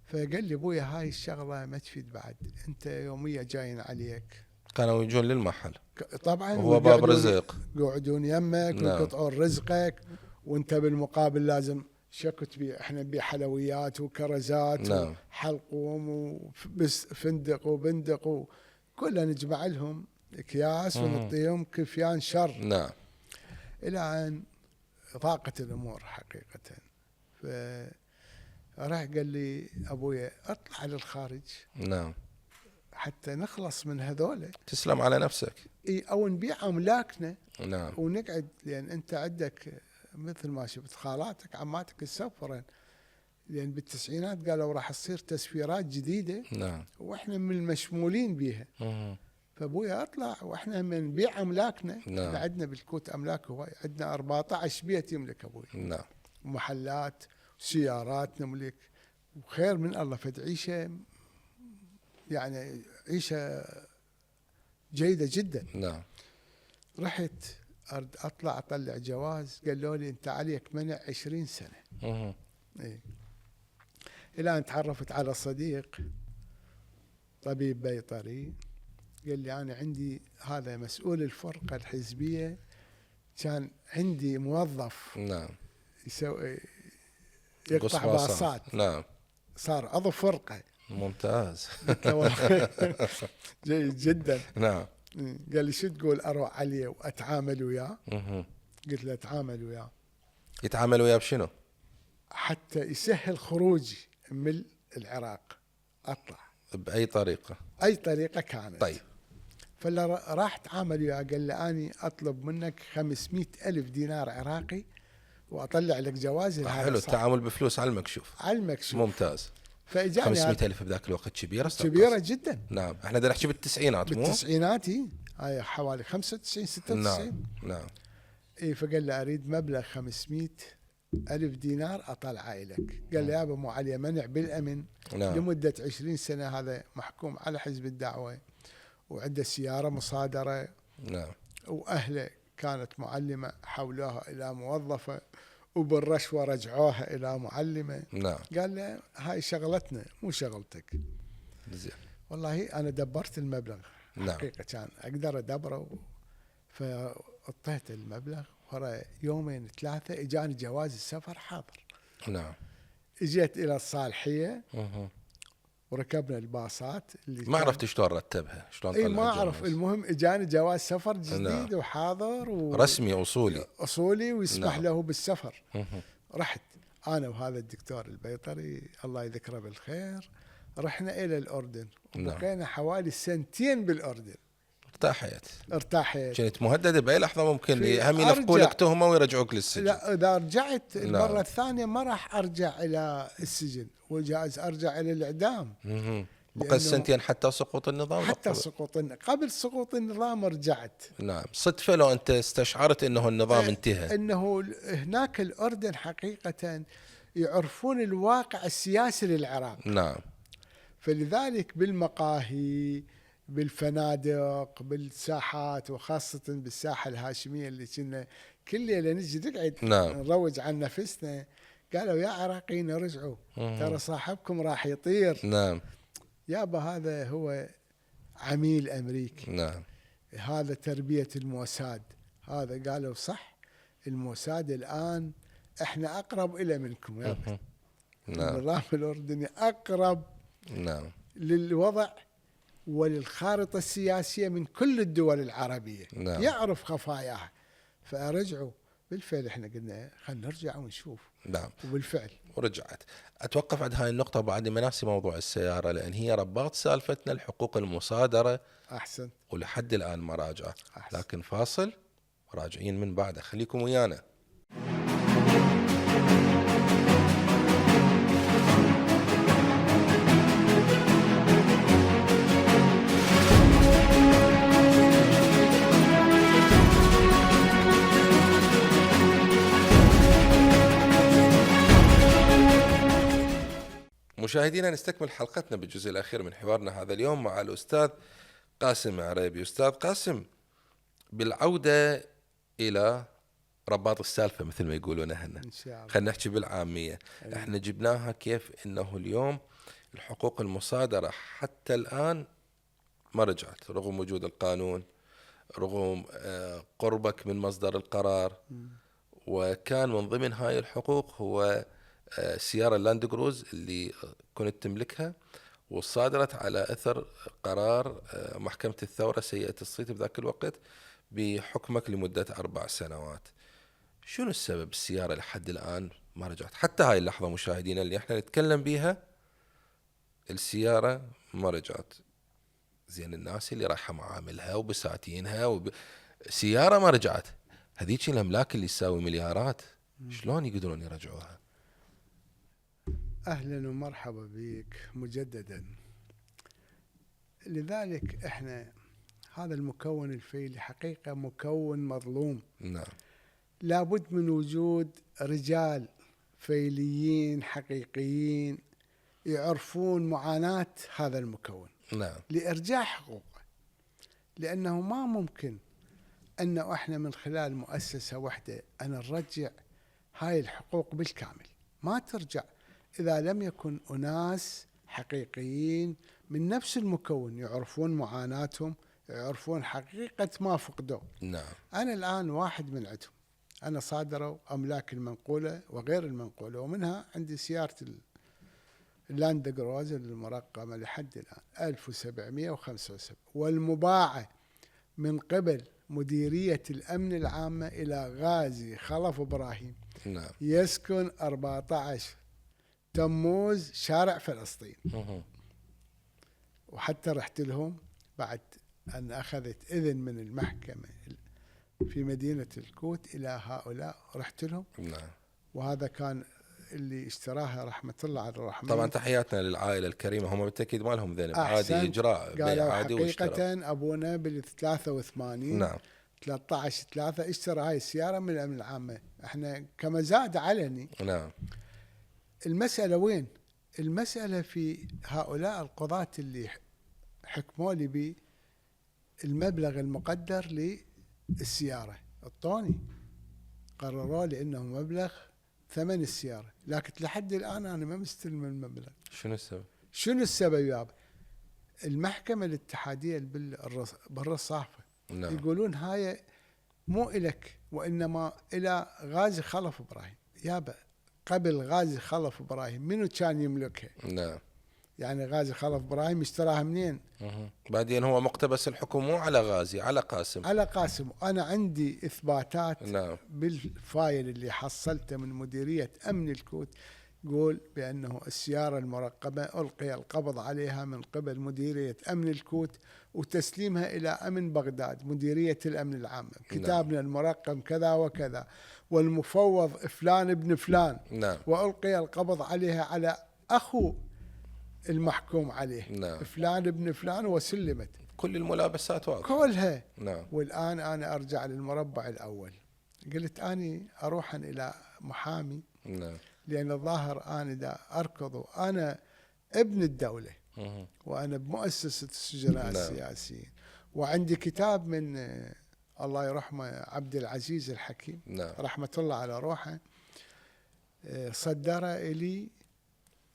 S2: فقال لي أبويا هاي الشغلة ما تفيد بعد، أنت يومية جايين عليك.
S1: كانوا يجون للمحل
S2: طبعا،
S1: وهو باب رزق،
S2: يقعدون يمك ويقطعون رزقك، وانت بالمقابل لازم شكو تبيع. احنا نبيع حلويات وكرزات.
S1: نعم.
S2: وحلقوم وفندق وبندق كلها نجمع لهم اكياس ونعطيهم كفيان شر.
S1: نعم.
S2: الى ان ضاقت الامور حقيقة. فراح قال لي ابويا اطلع للخارج.
S1: نعم.
S2: حتى نخلص من هذول.
S1: تسلم على نفسك.
S2: او نبيع املاكنا.
S1: نعم.
S2: ونقعد، لان انت عندك مثل ما شفت خالاتك عماتك تسفرن، لان بالتسعينات قالوا راح تصير تسفيرات جديده.
S1: نعم.
S2: واحنا من المشمولين بيها. فابويا اطلع واحنا من نبيع املاكنا.
S1: نعم.
S2: عندنا بالكوت املاك هواي، عندنا 14 بيت يملك ابوي.
S1: نعم.
S2: ومحلات وسيارات نملك، وخير من الله. فتعيشه يعني عيشه جيده جدا.
S1: نعم.
S2: رحت اطلع اطلع جواز، قالوا لي انت عليك منع 20 سنة. إيه. الى ان تعرفت على صديق طبيب بيطري، قال لي انا عندي هذا مسؤول الفرقة الحزبية، كان عندي موظف
S1: نعم.
S2: يسوي يقطع باصات.
S1: نعم.
S2: صار عضو فرقة.
S1: ممتاز.
S2: جيد جدا.
S1: نعم.
S2: قال لي شو تقول اروح عليه واتعامل وياه؟ قلت له اتعامل وياه.
S1: يتعامل وياه بشنو؟
S2: حتى يسهل خروجي من العراق، اطلع
S1: بأي طريقة؟
S2: اي طريقة كانت.
S1: طيب.
S2: فلا راح تعامل وياه، قال لي اني اطلب منك 500,000 دينار عراقي واطلع لك جوازي.
S1: حلو، التعامل بفلوس على المكشوف.
S2: على المكشوف.
S1: ممتاز.
S2: فاجاني
S1: 500,000 بذاك الوقت كبيرة.
S2: كبيرة جدا.
S1: نعم. احنا بدنا نحكي بالتسعينات، مو؟
S2: بالتسعينات. هاي حوالي 95 96.
S1: نعم. نعم.
S2: اي. فقال لي اريد مبلغ 500,000 دينار اطلعه لك. قال لي يا ابو علي منع بالامن.
S1: نعم.
S2: لمدة 20 سنة، هذا محكوم على حزب الدعوة، وعنده سيارة مصادرة.
S1: نعم.
S2: وأهله كانت معلمة حولوها إلى موظفة، وبالرشوة رجعوها إلى معلمة.
S1: نعم.
S2: قال له هاي شغلتنا مو شغلتك.
S1: زين.
S2: والله أنا دبرت المبلغ.
S1: نعم.
S2: حقيقة كان أقدر أدبره. فأعطيت المبلغ، ورا 2 3 إجاني جواز السفر حاضر.
S1: نعم.
S2: اجيت الى الصالحيه
S1: مهم.
S2: وركبنا الباصات اللي
S1: ما عرفت شلون رتبها، شلون
S2: اي
S1: طلع
S2: ما اعرف.
S1: الجواز؟
S2: المهم اجاني جواز سفر
S1: نعم.
S2: جديد وحاضر
S1: رسمي اصولي.
S2: اصولي ويسمح
S1: نعم.
S2: له بالسفر.
S1: مهم.
S2: رحت انا وهذا الدكتور البيطري الله يذكره بالخير، رحنا الى الاردن
S1: نعم.
S2: وبقينا حوالي سنتين بالاردن.
S1: ارتاحت.
S2: ارتاحت.
S1: كنت مهدد باي لحظه ممكن
S2: في
S1: هم يلفقوا
S2: أرجع.
S1: لك تهمه ويرجعوك للسجن.
S2: لا اذا رجعت المره
S1: نعم.
S2: الثانيه ما راح ارجع الى السجن، وجايز ارجع الى الاعدام.
S1: مهم. بقى
S2: لأنه
S1: سنتين حتى سقوط النظام.
S2: حتى
S1: قبل.
S2: قبل سقوط النظام رجعت.
S1: نعم. صدفه لو انت استشعرت انه النظام انتهى.
S2: انه هناك الاردن حقيقه يعرفون الواقع السياسي للعراق،
S1: نعم.
S2: فلذلك بالمقاهي بالفنادق بالساحات وخاصة بالساحة الهاشمية اللي كنا كل ليلة نجي نقعد
S1: نعم.
S2: نروج عن نفسنا، قالوا يا عراقيين ارجعوا ترى صاحبكم راح يطير.
S1: نعم.
S2: يابا هذا هو عميل أمريكي،
S1: نعم.
S2: هذا تربية الموساد. هذا قالوا صح، الموساد الآن احنا أقرب إلى منكم يابا.
S1: نعم.
S2: النظام الأردني أقرب
S1: نعم.
S2: للوضع وللخارطة السياسية من كل الدول العربية.
S1: نعم.
S2: يعرف خفاياها. فأرجعوا بالفعل، احنا قلنا خلينا نرجع ونشوف.
S1: نعم.
S2: وبالفعل
S1: ورجعت. أتوقف عند هاي النقطة بعد ما ناسي موضوع السيارة، لأن هي رباط سالفتنا الحقوق المصادرة.
S2: أحسن.
S1: ولحد الآن ما راجعة.
S2: أحسن.
S1: لكن فاصل راجعين من بعده، خليكم ويانا. مشاهدينا، نستكمل حلقتنا بالجزء الأخير من حوارنا هذا اليوم مع الأستاذ قاسم عريبي. أستاذ قاسم، بالعودة إلى رباط السالفة مثل ما يقولون هنا،
S2: إن شاء الله.
S1: خلينا نحكي بالعامية. احنا جبناها كيف إنه اليوم الحقوق المصادرة حتى الآن ما رجعت رغم وجود القانون، رغم قربك من مصدر القرار. وكان من ضمن هاي الحقوق هو سيارة لاند كروز اللي كنت تملكها، وصادرت على أثر قرار محكمة الثورة سيئة الصيت بذاك الوقت بحكمك لمدة 4 سنوات. شنو السبب السيارة لحد الآن ما رجعت؟ حتى هاي اللحظة مشاهدينا اللي احنا نتكلم بيها السيارة ما رجعت. زين، الناس اللي رايحة معاملها وبساتينها سيارة ما رجعت، هذيك الأملاك اللي تساوي مليارات شلون يقدرون يرجعوها؟
S2: أهلا ومرحبا بك مجددا. لذلك احنا هذا المكون الفيلي حقيقة مكون مظلوم.
S1: نعم.
S2: لابد من وجود رجال فيليين حقيقيين يعرفون معاناة هذا المكون.
S1: نعم.
S2: لإرجاع حقوقه، لأنه ما ممكن أن احنا من خلال مؤسسة واحدة أن نرجع هاي الحقوق بالكامل. ما ترجع إذا لم يكن أناس حقيقيين من نفس المكون يعرفون معاناتهم، يعرفون حقيقة ما فقدوا.
S1: نعم.
S2: أنا الآن واحد من عندهم، أنا صادروا أملاك المنقولة وغير المنقولة، ومنها عندي سيارة اللاند كروز المرقمة لحد الآن 1775، والمباعة من قبل مديرية الأمن العامة إلى غازي خلف إبراهيم.
S1: نعم.
S2: يسكن 14 تموز شارع فلسطين. وحتى رحت لهم بعد أن أخذت إذن من المحكمة في مدينة الكوت إلى هؤلاء، رحت لهم.
S1: نعم.
S2: وهذا كان اللي اشتراها رحمة الله على الرحمن.
S1: طبعا تحياتنا للعائلة الكريمة، هم بالتأكيد ما لهم ذنب، عادي إجراء
S2: قالوا
S1: عادي
S2: حقيقة أبونا بال83
S1: نعم.
S2: 13/3 اشترى هاي السيارة من الأمن العامة، احنا كمزاد علني.
S1: نعم.
S2: المسألة وين؟ المسألة في هؤلاء القضاة اللي حكموا لي بالمبلغ المقدر للسيارة، الطوني قرروا لي انه مبلغ ثمن السيارة، لكن لحد الآن أنا ما مستلم المبلغ.
S1: شنو السبب؟
S2: شنو السبب يابا؟ المحكمة الاتحادية بالرصافة
S1: نعم.
S2: يقولون هاي مو إلك وإنما إلى غازي خلف إبراهيم. يابا قبل غازي خلف إبراهيم منو كان يملكها؟
S1: نعم.
S2: يعني غازي خلف إبراهيم اشتراها منين؟
S1: بعدين هو مقتبس الحكم مو على غازي، على قاسم.
S2: على قاسم. أنا عندي إثباتات
S1: نعم.
S2: بالفايل اللي حصلته من مديرية أمن الكوت، يقول بأنه السيارة المرقبة ألقي القبض عليها من قبل مديرية أمن الكوت وتسليمها إلى أمن بغداد مديرية الأمن العام. كتابنا المرقم كذا وكذا والمفوض فلان ابن فلان.
S1: نعم.
S2: وألقي القبض عليها على أخو المحكوم عليه.
S1: نعم.
S2: فلان ابن فلان وسلمت.
S1: كل الملابسات واضحة
S2: كلها.
S1: نعم.
S2: والآن أنا أرجع للمربع الأول، قلت أني أروح إلى محامي.
S1: نعم.
S2: لأن الظاهر أنا دا أركض، أنا ابن الدولة وأنا بمؤسسة السجناء السياسيين، وعندي كتاب من الله يرحمه عبد العزيز الحكيم.
S1: نعم.
S2: رحمة الله على روحه، صدره إلي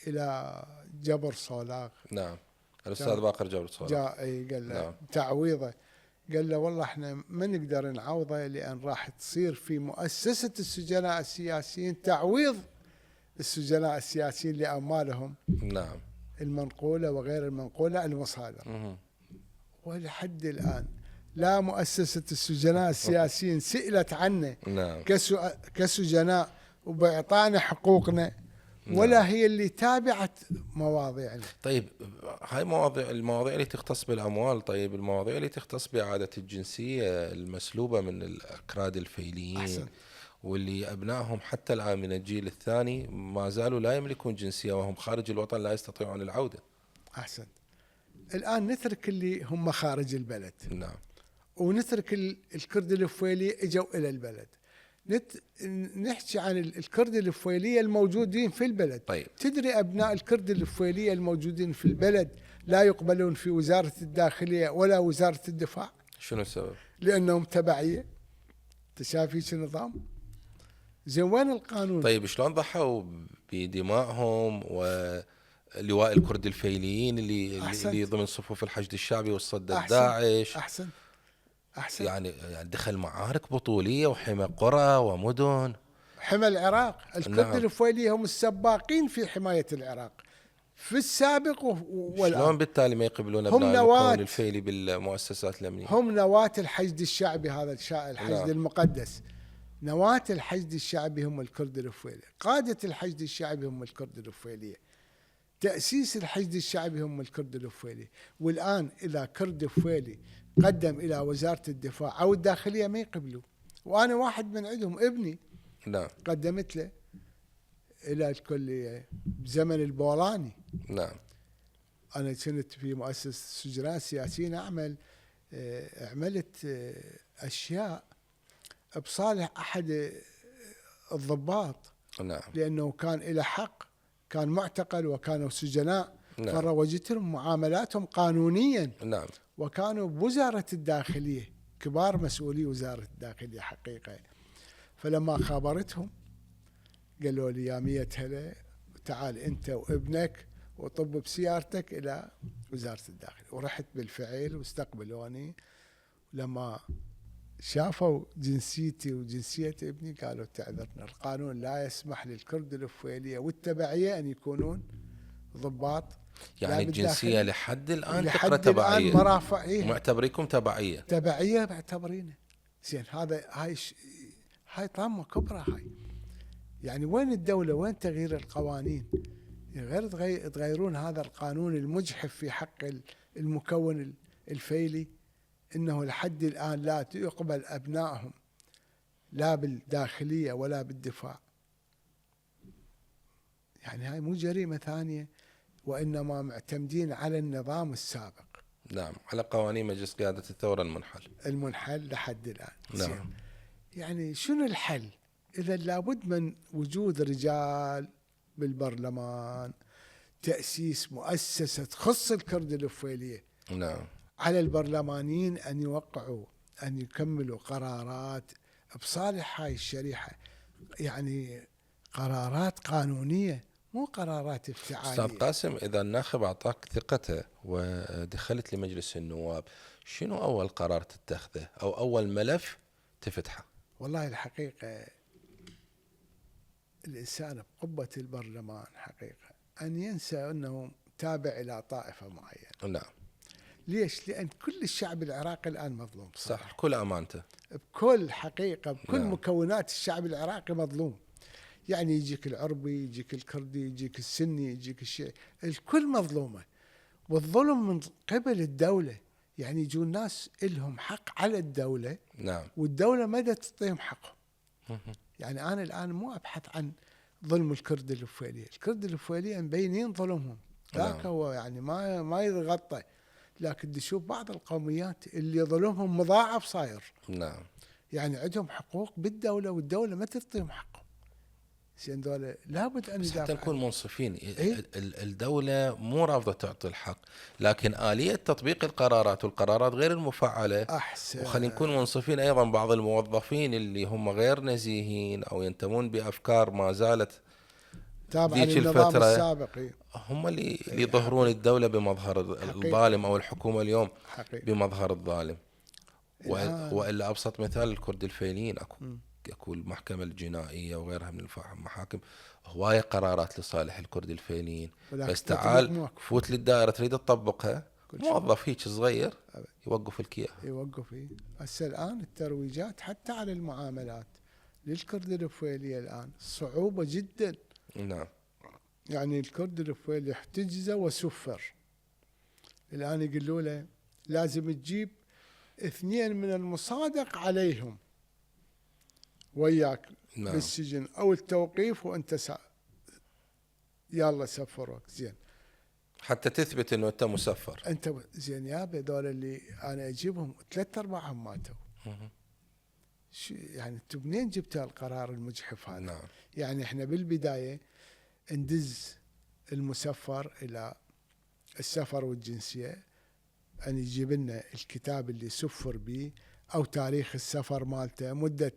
S2: إلى جبر صولاغ.
S1: نعم. الأستاذ باقر جبر صولاغ
S2: جاء قال له تعويضه، قال له والله احنا ما نقدر نعوضه لأن راح تصير في مؤسسة السجناء السياسيين تعويض السجناء السياسيين لأموالهم.
S1: نعم.
S2: المنقولة وغير المنقولة المصادرة. ولحد الآن لا مؤسسة السجناء السياسيين سئلت عنه.
S1: نعم.
S2: كسجناء وبإعطانا حقوقنا. ولا هي اللي تابعت مواضيعنا.
S1: طيب هاي المواضيع اللي تختص بالأموال. طيب المواضيع اللي تختص بإعادة الجنسية المسلوبة من الأكراد الفيليين
S2: أحسن.
S1: واللي أبنائهم حتى الآن من الجيل الثاني ما زالوا لا يملكون جنسية وهم خارج الوطن لا يستطيعون العودة.
S2: أحسن. الآن نترك اللي هم خارج البلد.
S1: نعم.
S2: ونترك الكرد الفويلي اجوا إلى البلد. نحكي عن الكرد الفويلية الموجودين في البلد.
S1: طيب.
S2: تدري أبناء الكرد الفويلية الموجودين في البلد لا يقبلون في وزارة الداخلية ولا وزارة الدفاع؟
S1: شنو السبب؟
S2: لأنهم تبعية. تشافي شو نظام؟ زين وين القانون؟
S1: طيب شلون ضحوا بدمائهم ولواء الكرد الفيليين اللي ضمن صفوف الحشد الشعبي والصد الداعش؟
S2: أحسن.
S1: يعني دخل معارك بطولية وحمى قرى ومدن.
S2: حمى العراق. الكرد الفويلية هم السباقين في حماية العراق في السابق والآن.
S1: شلون بالتالي ما يقبلون أبناء المكون الفيلي بالمؤسسات الأمنية؟
S2: هم نواة الحشد الشعبي. هذا الحشد المقدس. نواة الحشد الشعبي هم الكرد الفويلي. قادة الحشد الشعبي هم الكرد الفويلية. تأسيس الحشد الشعبي هم الكرد الفويلي. والآن إذا كرد فويلي قدم إلى وزارة الدفاع أو الداخلية ما يقبلوا. وأنا واحد من عندهم، ابني.
S1: نعم.
S2: قدمت له إلى الكلية بزمن البولاني.
S1: نعم.
S2: أنا كنت في مؤسسة السجناء السياسيين عملت أشياء بصالح أحد الضباط.
S1: نعم.
S2: لأنه كان إلى حق، كان معتقل وكانوا سجناء.
S1: نعم.
S2: فروجت لهم معاملاتهم قانونيا.
S1: نعم.
S2: وكانوا بوزارة الداخلية، كبار مسؤولي وزارة الداخلية حقيقة. فلما خابرتهم قالوا لي يا مية هلا تعال أنت وابنك وطب بسيارتك إلى وزارة الداخلية. ورحت بالفعل واستقبلوني. لما شافوا جنسيتي وجنسية ابني قالوا تعذرنا، القانون لا يسمح للكرد الفويلية والتبعية أن يكونون ضباط.
S1: يعني الجنسية لحد الآن
S2: لحد
S1: تقرأ تبعية.
S2: مرافع. إيه؟
S1: معتبريكم تبعية.
S2: تبعية معتبرينه. زين هاي طامة كبرى هاي. يعني وين الدولة؟ وين تغيير القوانين؟ غير تغيرون هذا القانون المجحف في حق المكون الفيلي، إنه لحد الآن لا يقبل أبنائهم لا بالداخلية ولا بالدفاع. يعني هاي مو جريمة ثانية، وإنما معتمدين على النظام السابق.
S1: نعم. على قوانين مجلس قيادة الثورة
S2: المنحل لحد الآن.
S1: نعم.
S2: يعني شنو الحل؟ إذا لابد من وجود رجال بالبرلمان، تأسيس مؤسسة تخص الكرد الفويلية.
S1: نعم.
S2: على البرلمانيين أن يوقعوا، أن يكملوا قرارات بصالح هاي الشريحة. يعني قرارات قانونية مو قرارات افتعالية.
S1: أستاذ قاسم، إذا الناخب أعطاك ثقته ودخلت لمجلس النواب، شنو أول قرار تتخذه أو أول ملف تفتحه؟
S2: والله الحقيقة الإنسان بقبة البرلمان حقيقة أن ينسى أنه تابع إلى طائفة معينة.
S1: نعم.
S2: ليش؟ لأن كل الشعب العراقي الآن مظلوم
S1: صح، كل أمانته.
S2: بكل حقيقة، بكل
S1: نعم.
S2: مكونات الشعب العراقي مظلوم. يعني يجيك العربي، يجيك الكردي، يجيك السني، يجيك الشيعي، الكل مظلومة. والظلم من قبل الدولة، يعني يجون ناس إلهم حق على الدولة.
S1: نعم.
S2: والدولة ما دا تعطيهم حقهم. يعني أنا الآن مو أبحث عن ظلم الكرد الوفيلية، الكرد الوفيلية مبينين ظلمهم، ذاك
S1: نعم.
S2: هو يعني ما يتغطى. لكن تشوف بعض القوميات اللي ظلمهم مضاعف صاير.
S1: نعم.
S2: يعني عندهم حقوق بالدولة والدولة ما تعطيهم حقهم. زين دولة لابد أن
S1: بس حتى
S2: ندافع
S1: نكون منصفين،
S2: إيه؟
S1: الدولة مو رافضة تعطي الحق، لكن آلية تطبيق القرارات والقرارات غير المفعلة.
S2: أحسن.
S1: وخلينا نكون منصفين أيضا، بعض الموظفين اللي هم غير نزيهين أو ينتمون بأفكار ما زالت
S2: تابعا
S1: ذيك
S2: للنظام
S1: الفترة،
S2: السابق. إيه؟
S1: هم اللي يظهرون الدولة بمظهر الظالم، أو الحكومة اليوم
S2: حقيقي.
S1: بمظهر الظالم.
S2: الآن
S1: وإلا أبسط مثال الكرد الفيليين، أكو المحكمة الجنائية وغيرها من المحاكم، هواية قرارات لصالح الكرد الفيليين،
S2: ولكن
S1: بس تعال
S2: موقف.
S1: فوت للدائرة تريد تطبقها،
S2: كل شيء.
S1: موظف هيك صغير يوقف لك إياها.
S2: يوقف. إيه؟ هسه الآن الترويجات حتى على المعاملات للكرد الوفيلية الآن صعوبة جدا.
S1: نعم.
S2: يعني الكرد الوفيلي احتجز وسفر. الآن يقولوا له لازم تجيب 2 من المصادق عليهم وياك.
S1: نعم.
S2: بالسجن أو التوقيف وأنت يلا سفروك. زين
S1: حتى تثبت انه انت مسفر.
S2: أنت زين يابا دول اللي أنا أجيبهم 3/4 ماتوا. يعني أنتم منين جبتوا القرار المجحف هذا؟
S1: نعم.
S2: يعني إحنا بالبداية ندز المسفر إلى السفر والجنسية، أن يجيب لنا الكتاب اللي سفر به أو تاريخ السفر مالته، مدة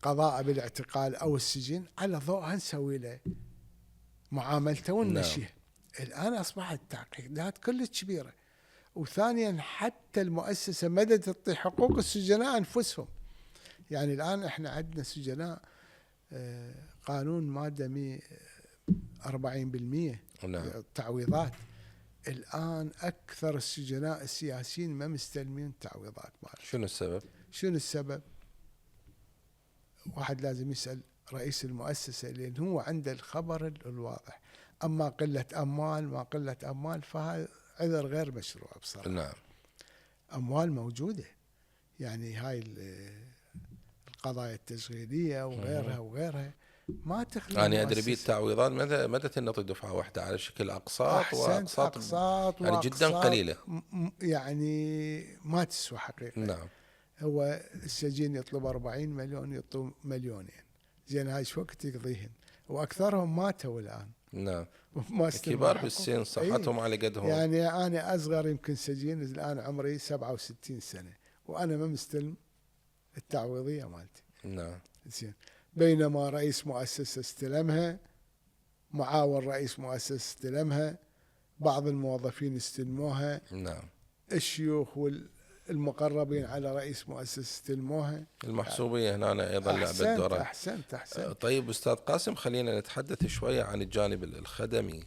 S2: قضاء بالاعتقال أو السجن، على ضوءها نسوي له معاملته ونمشيه. نعم. الآن أصبحت التعقيدات كلش كبيرة. وثانيا حتى المؤسسة مدى تعطي حقوق السجناء أنفسهم. يعني الآن إحنا عندنا سجناء قانون مادة 40% تعويضات. الآن أكثر السجناء السياسيين ما مستلمين تعويضات مالهم.
S1: شنو السبب؟
S2: شنو السبب؟ واحد لازم يسأل رئيس المؤسسة، لأن هو عنده الخبر الواضح. أما قلة أموال ما قلة أموال فهذا عذر غير مشروع بصراحة.
S1: نعم.
S2: أموال موجودة، يعني هاي القضايا التشغيلية وغيرها وغيرها ما تخلي.
S1: أنا أدري بيه التعويضات متى تنطي دفعة واحدة على شكل أقساط
S2: وأقساط
S1: يعني جدا قليلة،
S2: يعني ما تسوى حقيقة.
S1: نعم.
S2: هو السجين يطلب 40 مليون، يطلب 2 مليون. زين هاي شو وقت يقضيهن؟ وأكثرهم ماتوا الآن.
S1: نعم. كبار بالسن صحتهم على قدهم.
S2: يعني أنا أصغر يمكن سجين الآن عمري 67 سنة وأنا ما مستلم التعويضية مالتي.
S1: نعم.
S2: زين بينما رئيس مؤسسة استلمها، معاون رئيس مؤسسة استلمها، بعض الموظفين استلموها.
S1: نعم.
S2: الشيوخ والمقربين على رئيس مؤسسة استلموها.
S1: المحسوبية هنا أيضا لعبت دورها.
S2: أحسنت.
S1: طيب أستاذ قاسم، خلينا نتحدث شوية عن الجانب الخدمي.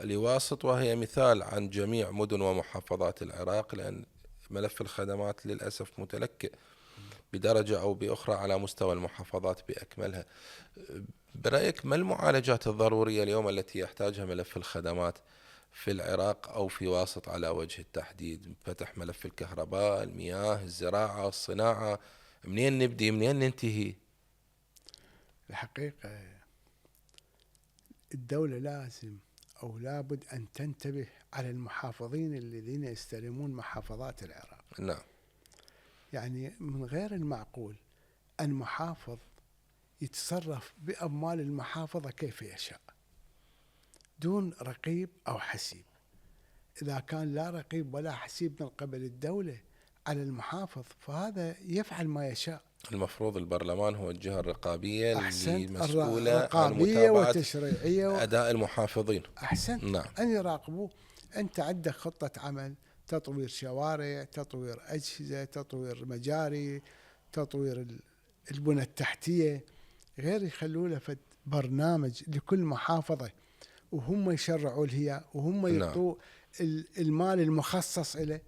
S1: الواسط وهي مثال عن جميع مدن ومحافظات العراق، لأن ملف الخدمات للأسف متلكئ بدرجة أو بأخرى على مستوى المحافظات بأكملها. برأيك ما المعالجات الضرورية اليوم التي يحتاجها ملف الخدمات في العراق أو في واسط على وجه التحديد؟ فتح ملف الكهرباء، المياه، الزراعة، الصناعة، منين نبدي منين ننتهي؟
S2: الحقيقة الدولة لازم أو لابد أن تنتبه على المحافظين الذين يستلمون محافظات العراق.
S1: نعم.
S2: يعني من غير المعقول أن محافظ يتصرف بأموال المحافظة كيف يشاء دون رقيب أو حسيب. إذا كان لا رقيب ولا حسيب من قبل الدولة على المحافظ فهذا يفعل ما يشاء.
S1: المفروض البرلمان هو الجهة الرقابية
S2: المسؤولة عن متابعة
S1: أداء المحافظين.
S2: أحسنت.
S1: نعم.
S2: أن يراقبوه. أنت عندك خطة عمل، تطوير شوارع، تطوير أجهزة، تطوير مجاري، تطوير البنى التحتية. غير يخلوا له برنامج لكل محافظة وهم يشرعوا لها وهم يعطوا المال المخصص له.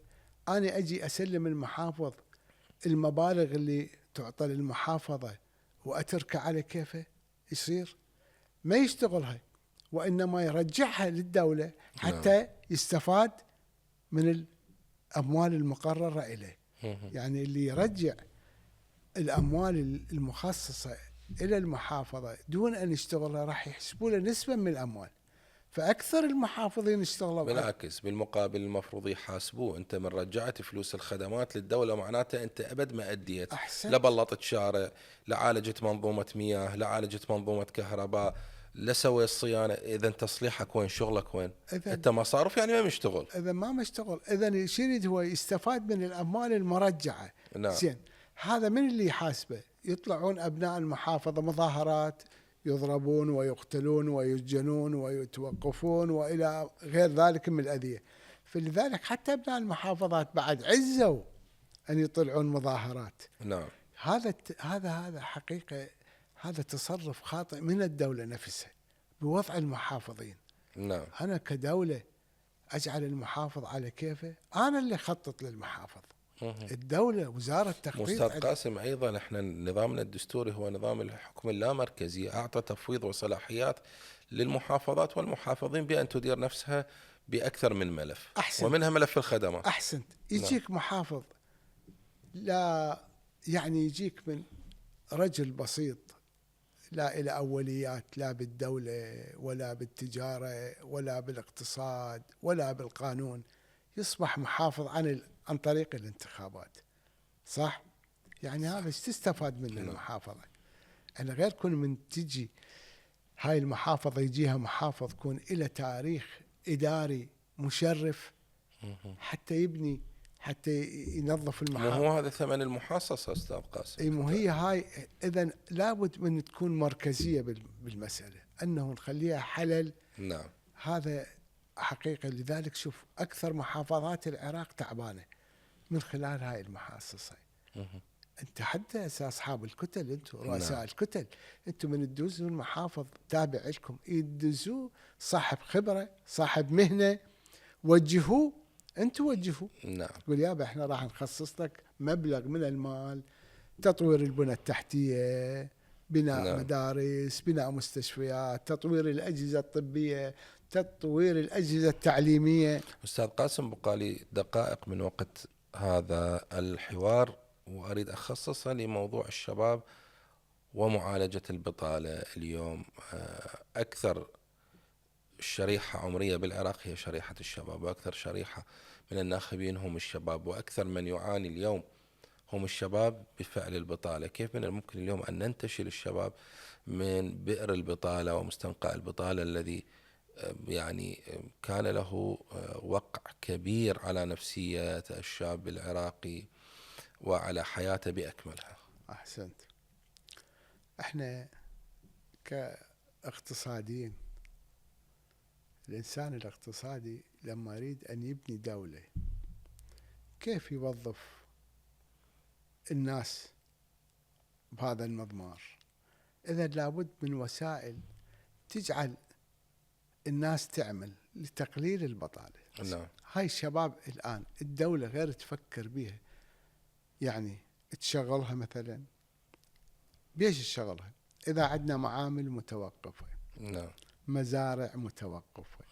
S2: أنا أجي أسلم المحافظ المبالغ اللي تعطى للمحافظة وأتركها على كيفه، يصير ما يشتغلها وإنما يرجعها للدولة حتى يستفاد من الأموال المقررة إليه. يعني اللي يرجع الأموال المخصصة إلى المحافظة دون أن يشتغلها راح يحسبوا له نسبة من الأموال، فأكثر المحافظين اشتغلوا.
S1: بالعكس بالمقابل المفروض يحاسبوه، أنت من رجعت فلوس الخدمات للدولة معناته أنت أبد ما أديت. لا بلطت شارع، لا عالجت منظومة مياه، لا عالجت منظومة كهرباء، لا سوي الصيانة. إذا تصليحك وين؟ شغلك وين؟ أنت مصارف يعني ما مشتغل.
S2: إذا ما مشتغل، إذا يريد هو يستفاد من الأموال المرجعة.
S1: نعم.
S2: زين، هذا من اللي يحاسبه؟ يطلعون أبناء المحافظة مظاهرات، يضربون ويقتلون ويسجنون ويتوقفون وإلى غير ذلك من الأذية. فلذلك حتى أبناء المحافظات بعد عزوا أن يطلعون مظاهرات.
S1: نعم.
S2: هذا حقيقة، هذا تصرف خاطئ من الدولة نفسها بوضع المحافظين.
S1: نعم.
S2: أنا كدولة أجعل المحافظ على كيفه، أنا اللي أخطط للمحافظ. الدولة وزارة التخطيط.
S1: أستاذ قاسم، أيضا إحنا نظامنا الدستوري هو نظام الحكم اللامركزي، أعطى تفويض وصلاحيات للمحافظات والمحافظين بأن تدير نفسها بأكثر من ملف. أحسنت. ومنها ملف الخدمات.
S2: أحسنت. يجيك محافظ لا يعني يجيك من رجل بسيط لا إلى أوليات لا بالدولة ولا بالتجارة ولا بالاقتصاد ولا بالقانون، يصبح محافظ عن طريق الانتخابات. صح؟ يعني هذا ايش تستفاد منه المحافظة؟ أنا غير كون من تجي هاي المحافظة يجيها محافظ كون إلى تاريخ إداري مشرف حتى يبني، حتى ينظف المحافظة.
S1: مو هو هذا ثمن المحاصصة أستاذ قاسم؟
S2: اي مو هي هاي. إذن لابد من تكون مركزية بالمسألة، أنه نخليها حلل.
S1: نعم.
S2: هذا حقيقة. لذلك شوف أكثر محافظات العراق تعبانة من خلال هاي المحاصصة. أنت حتى أصحاب الكتل، أنتم رؤساء. نعم. الكتل، أنتم من تدوزوا المحافظ تابع لكم يدوزوا صاحب خبرة صاحب مهنة، وجهوه. أنتم وجهوه.
S1: نعم.
S2: تقول يابا إحنا راح نخصص لك مبلغ من المال، تطوير البنى التحتية، بناء نعم. مدارس، بناء مستشفيات، تطوير الأجهزة الطبية، تطوير الأجهزة التعليمية.
S1: أستاذ قاسم، بقى لي دقائق من وقت هذا الحوار وأريد أخصصها لموضوع الشباب ومعالجة البطالة. اليوم أكثر شريحة عمرية بالعراق هي شريحة الشباب، وأكثر شريحة من الناخبين هم الشباب، وأكثر من يعاني اليوم هم الشباب بفعل البطالة. كيف من الممكن اليوم أن ننتشل الشباب من بئر البطالة ومستنقع البطالة الذي يعني كان له وقع كبير على نفسية الشاب العراقي وعلى حياته بأكملها؟
S2: أحسنت. احنا كاقتصاديين، الإنسان الاقتصادي لما يريد أن يبني دولة كيف يوظف الناس بهذا المضمار؟ إذا لابد من وسائل تجعل الناس تعمل لتقليل البطالة.
S1: نعم.
S2: هاي الشباب الآن الدولة غير تفكر بها، يعني تشغلها مثلا بيش تشغلها؟ إذا عندنا معامل متوقفة،
S1: نعم،
S2: مزارع متوقفة،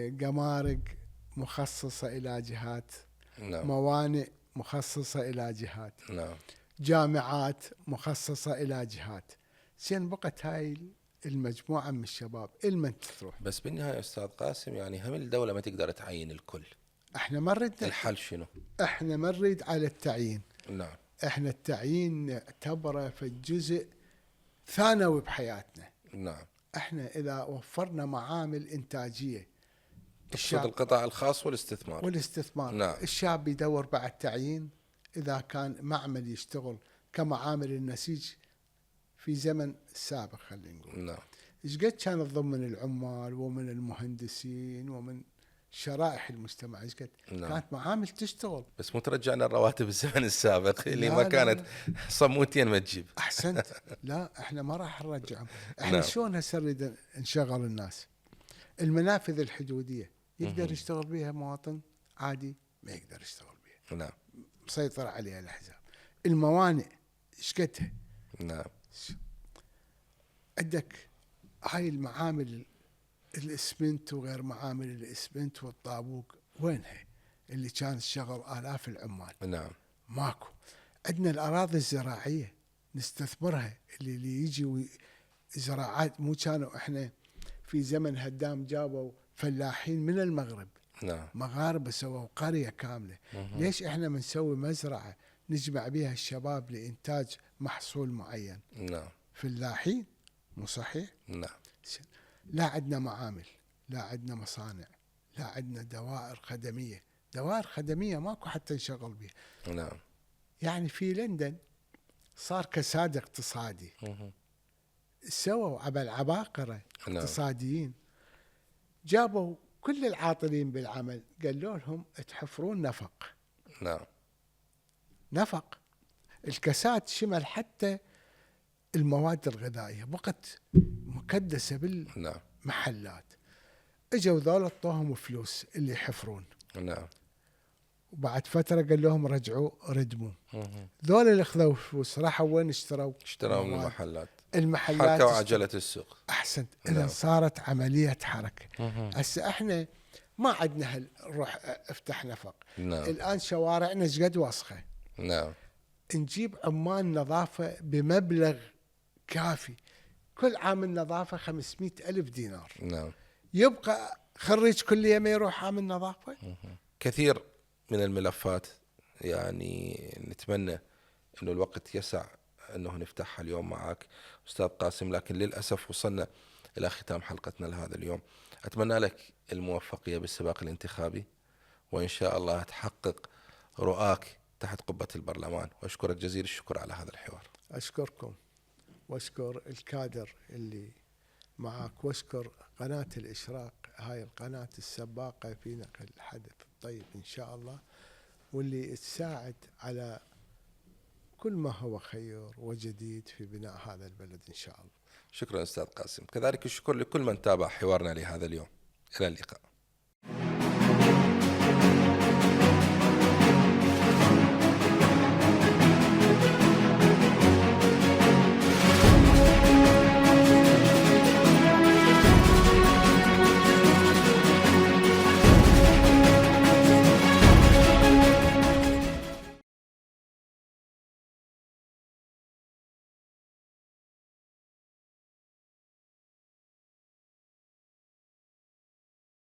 S2: جمارك مخصصة إلى جهات،
S1: نعم،
S2: موانئ مخصصة إلى جهات،
S1: نعم،
S2: جامعات مخصصة إلى جهات. زين بقت هاي المجموعة من الشباب المن تروح؟
S1: بس بالنهاية أستاذ قاسم يعني هم الدولة ما تقدر تعين الكل.
S2: احنا ما نريد.
S1: الحل شنو؟
S2: احنا ما نريد على التعيين.
S1: نعم.
S2: احنا التعيين نعتبره في جزء ثانوي بحياتنا.
S1: نعم.
S2: احنا اذا وفرنا معامل انتاجية،
S1: تقصد القطاع الخاص والاستثمار.
S2: نعم. الشاب يدور بعد تعيين اذا كان معمل يشتغل كمعامل النسيج في زمن السابق، خلينا نقول.
S1: نعم.
S2: ايش قد كان الضم من العمال ومن المهندسين ومن شرائح المجتمع ايش قد
S1: نعم.
S2: كانت معامل تشتغل.
S1: بس مو ترجعنا الرواتب الزمن السابق اللي
S2: لا
S1: ما
S2: لا
S1: كانت
S2: لا.
S1: صموتين ما تجيب.
S2: احسنت. لا احنا ما راح نرجعهم. احنا
S1: نعم.
S2: شلون هسه نريد نشغل الناس؟ المنافذ الحدوديه يقدر يشتغل بها مواطن عادي؟ ما يقدر يشتغل بها.
S1: نعم.
S2: مسيطر عليها الاحزاب. الموانئ ايش قدها؟
S1: نعم.
S2: عندك هاي المعامل الاسمنت وغير معامل الاسمنت والطابوق وينها؟ اللي كانت تشغل آلاف العمال.
S1: نعم.
S2: ماكو. عندنا الأراضي الزراعية نستثمرها، اللي يجي زراعات. مو كانوا احنا في زمن هدام جابوا فلاحين من المغرب،
S1: نعم.
S2: مغاربة سووا قرية كاملة. ليش احنا بنسوي مزرعة نجمع بها الشباب لإنتاج محصول معين؟
S1: نعم.
S2: فلاحين. مو صحيح؟
S1: نعم.
S2: لا عندنا معامل، لا عندنا مصانع، لا عندنا دوائر خدمية. دوائر خدمية ماكو حتى نشغل بها.
S1: نعم.
S2: يعني في لندن صار كساد اقتصادي، سووا على العباقرة اقتصاديين، جابوا كل العاطلين بالعمل قالوا لهم تحفرون نفق.
S1: نعم.
S2: نفق. الكساد شمل حتى المواد الغذائية، بقت مكدسة
S1: نعم.
S2: بالمحلات. اجوا ذول اعطوهم فلوس اللي يحفرون.
S1: نعم.
S2: وبعد فترة قال لهم رجعوا ردموا. ذول اللي اخذوا فلوس راحوا وين اشتروا
S1: من المحلات.
S2: المحلات
S1: حركوا عجلة السوق.
S2: احسنت.
S1: نعم.
S2: اذا صارت عملية حركة. هسه احنا ما عندنا روح افتح نفق.
S1: نعم.
S2: الان شوارعنا ايش قد وسخة.
S1: نعم.
S2: نجيب عمال نظافة بمبلغ كافي، كل عامل نظافة 500,000 دينار.
S1: نعم.
S2: يبقى خريج كلية ما يروح عامل نظافة؟
S1: كثير من الملفات يعني نتمنى أنه الوقت يسع أنه نفتحها اليوم معك أستاذ قاسم، لكن للأسف وصلنا إلى ختام حلقتنا لهذا اليوم. أتمنى لك الموفقية بالسباق الانتخابي، وإن شاء الله تحقق رؤاك تحت قبة البرلمان، وأشكرك جزيل الشكر على هذا الحوار.
S2: أشكركم وأشكر الكادر اللي معك، وأشكر قناة الإشراق، هاي القناة السباقة في نقل الحدث الطيب إن شاء الله، واللي تساعد على كل ما هو خير وجديد في بناء هذا البلد إن شاء الله.
S1: شكرا أستاذ قاسم، كذلك الشكر لكل من تابع حوارنا لهذا اليوم. إلى اللقاء.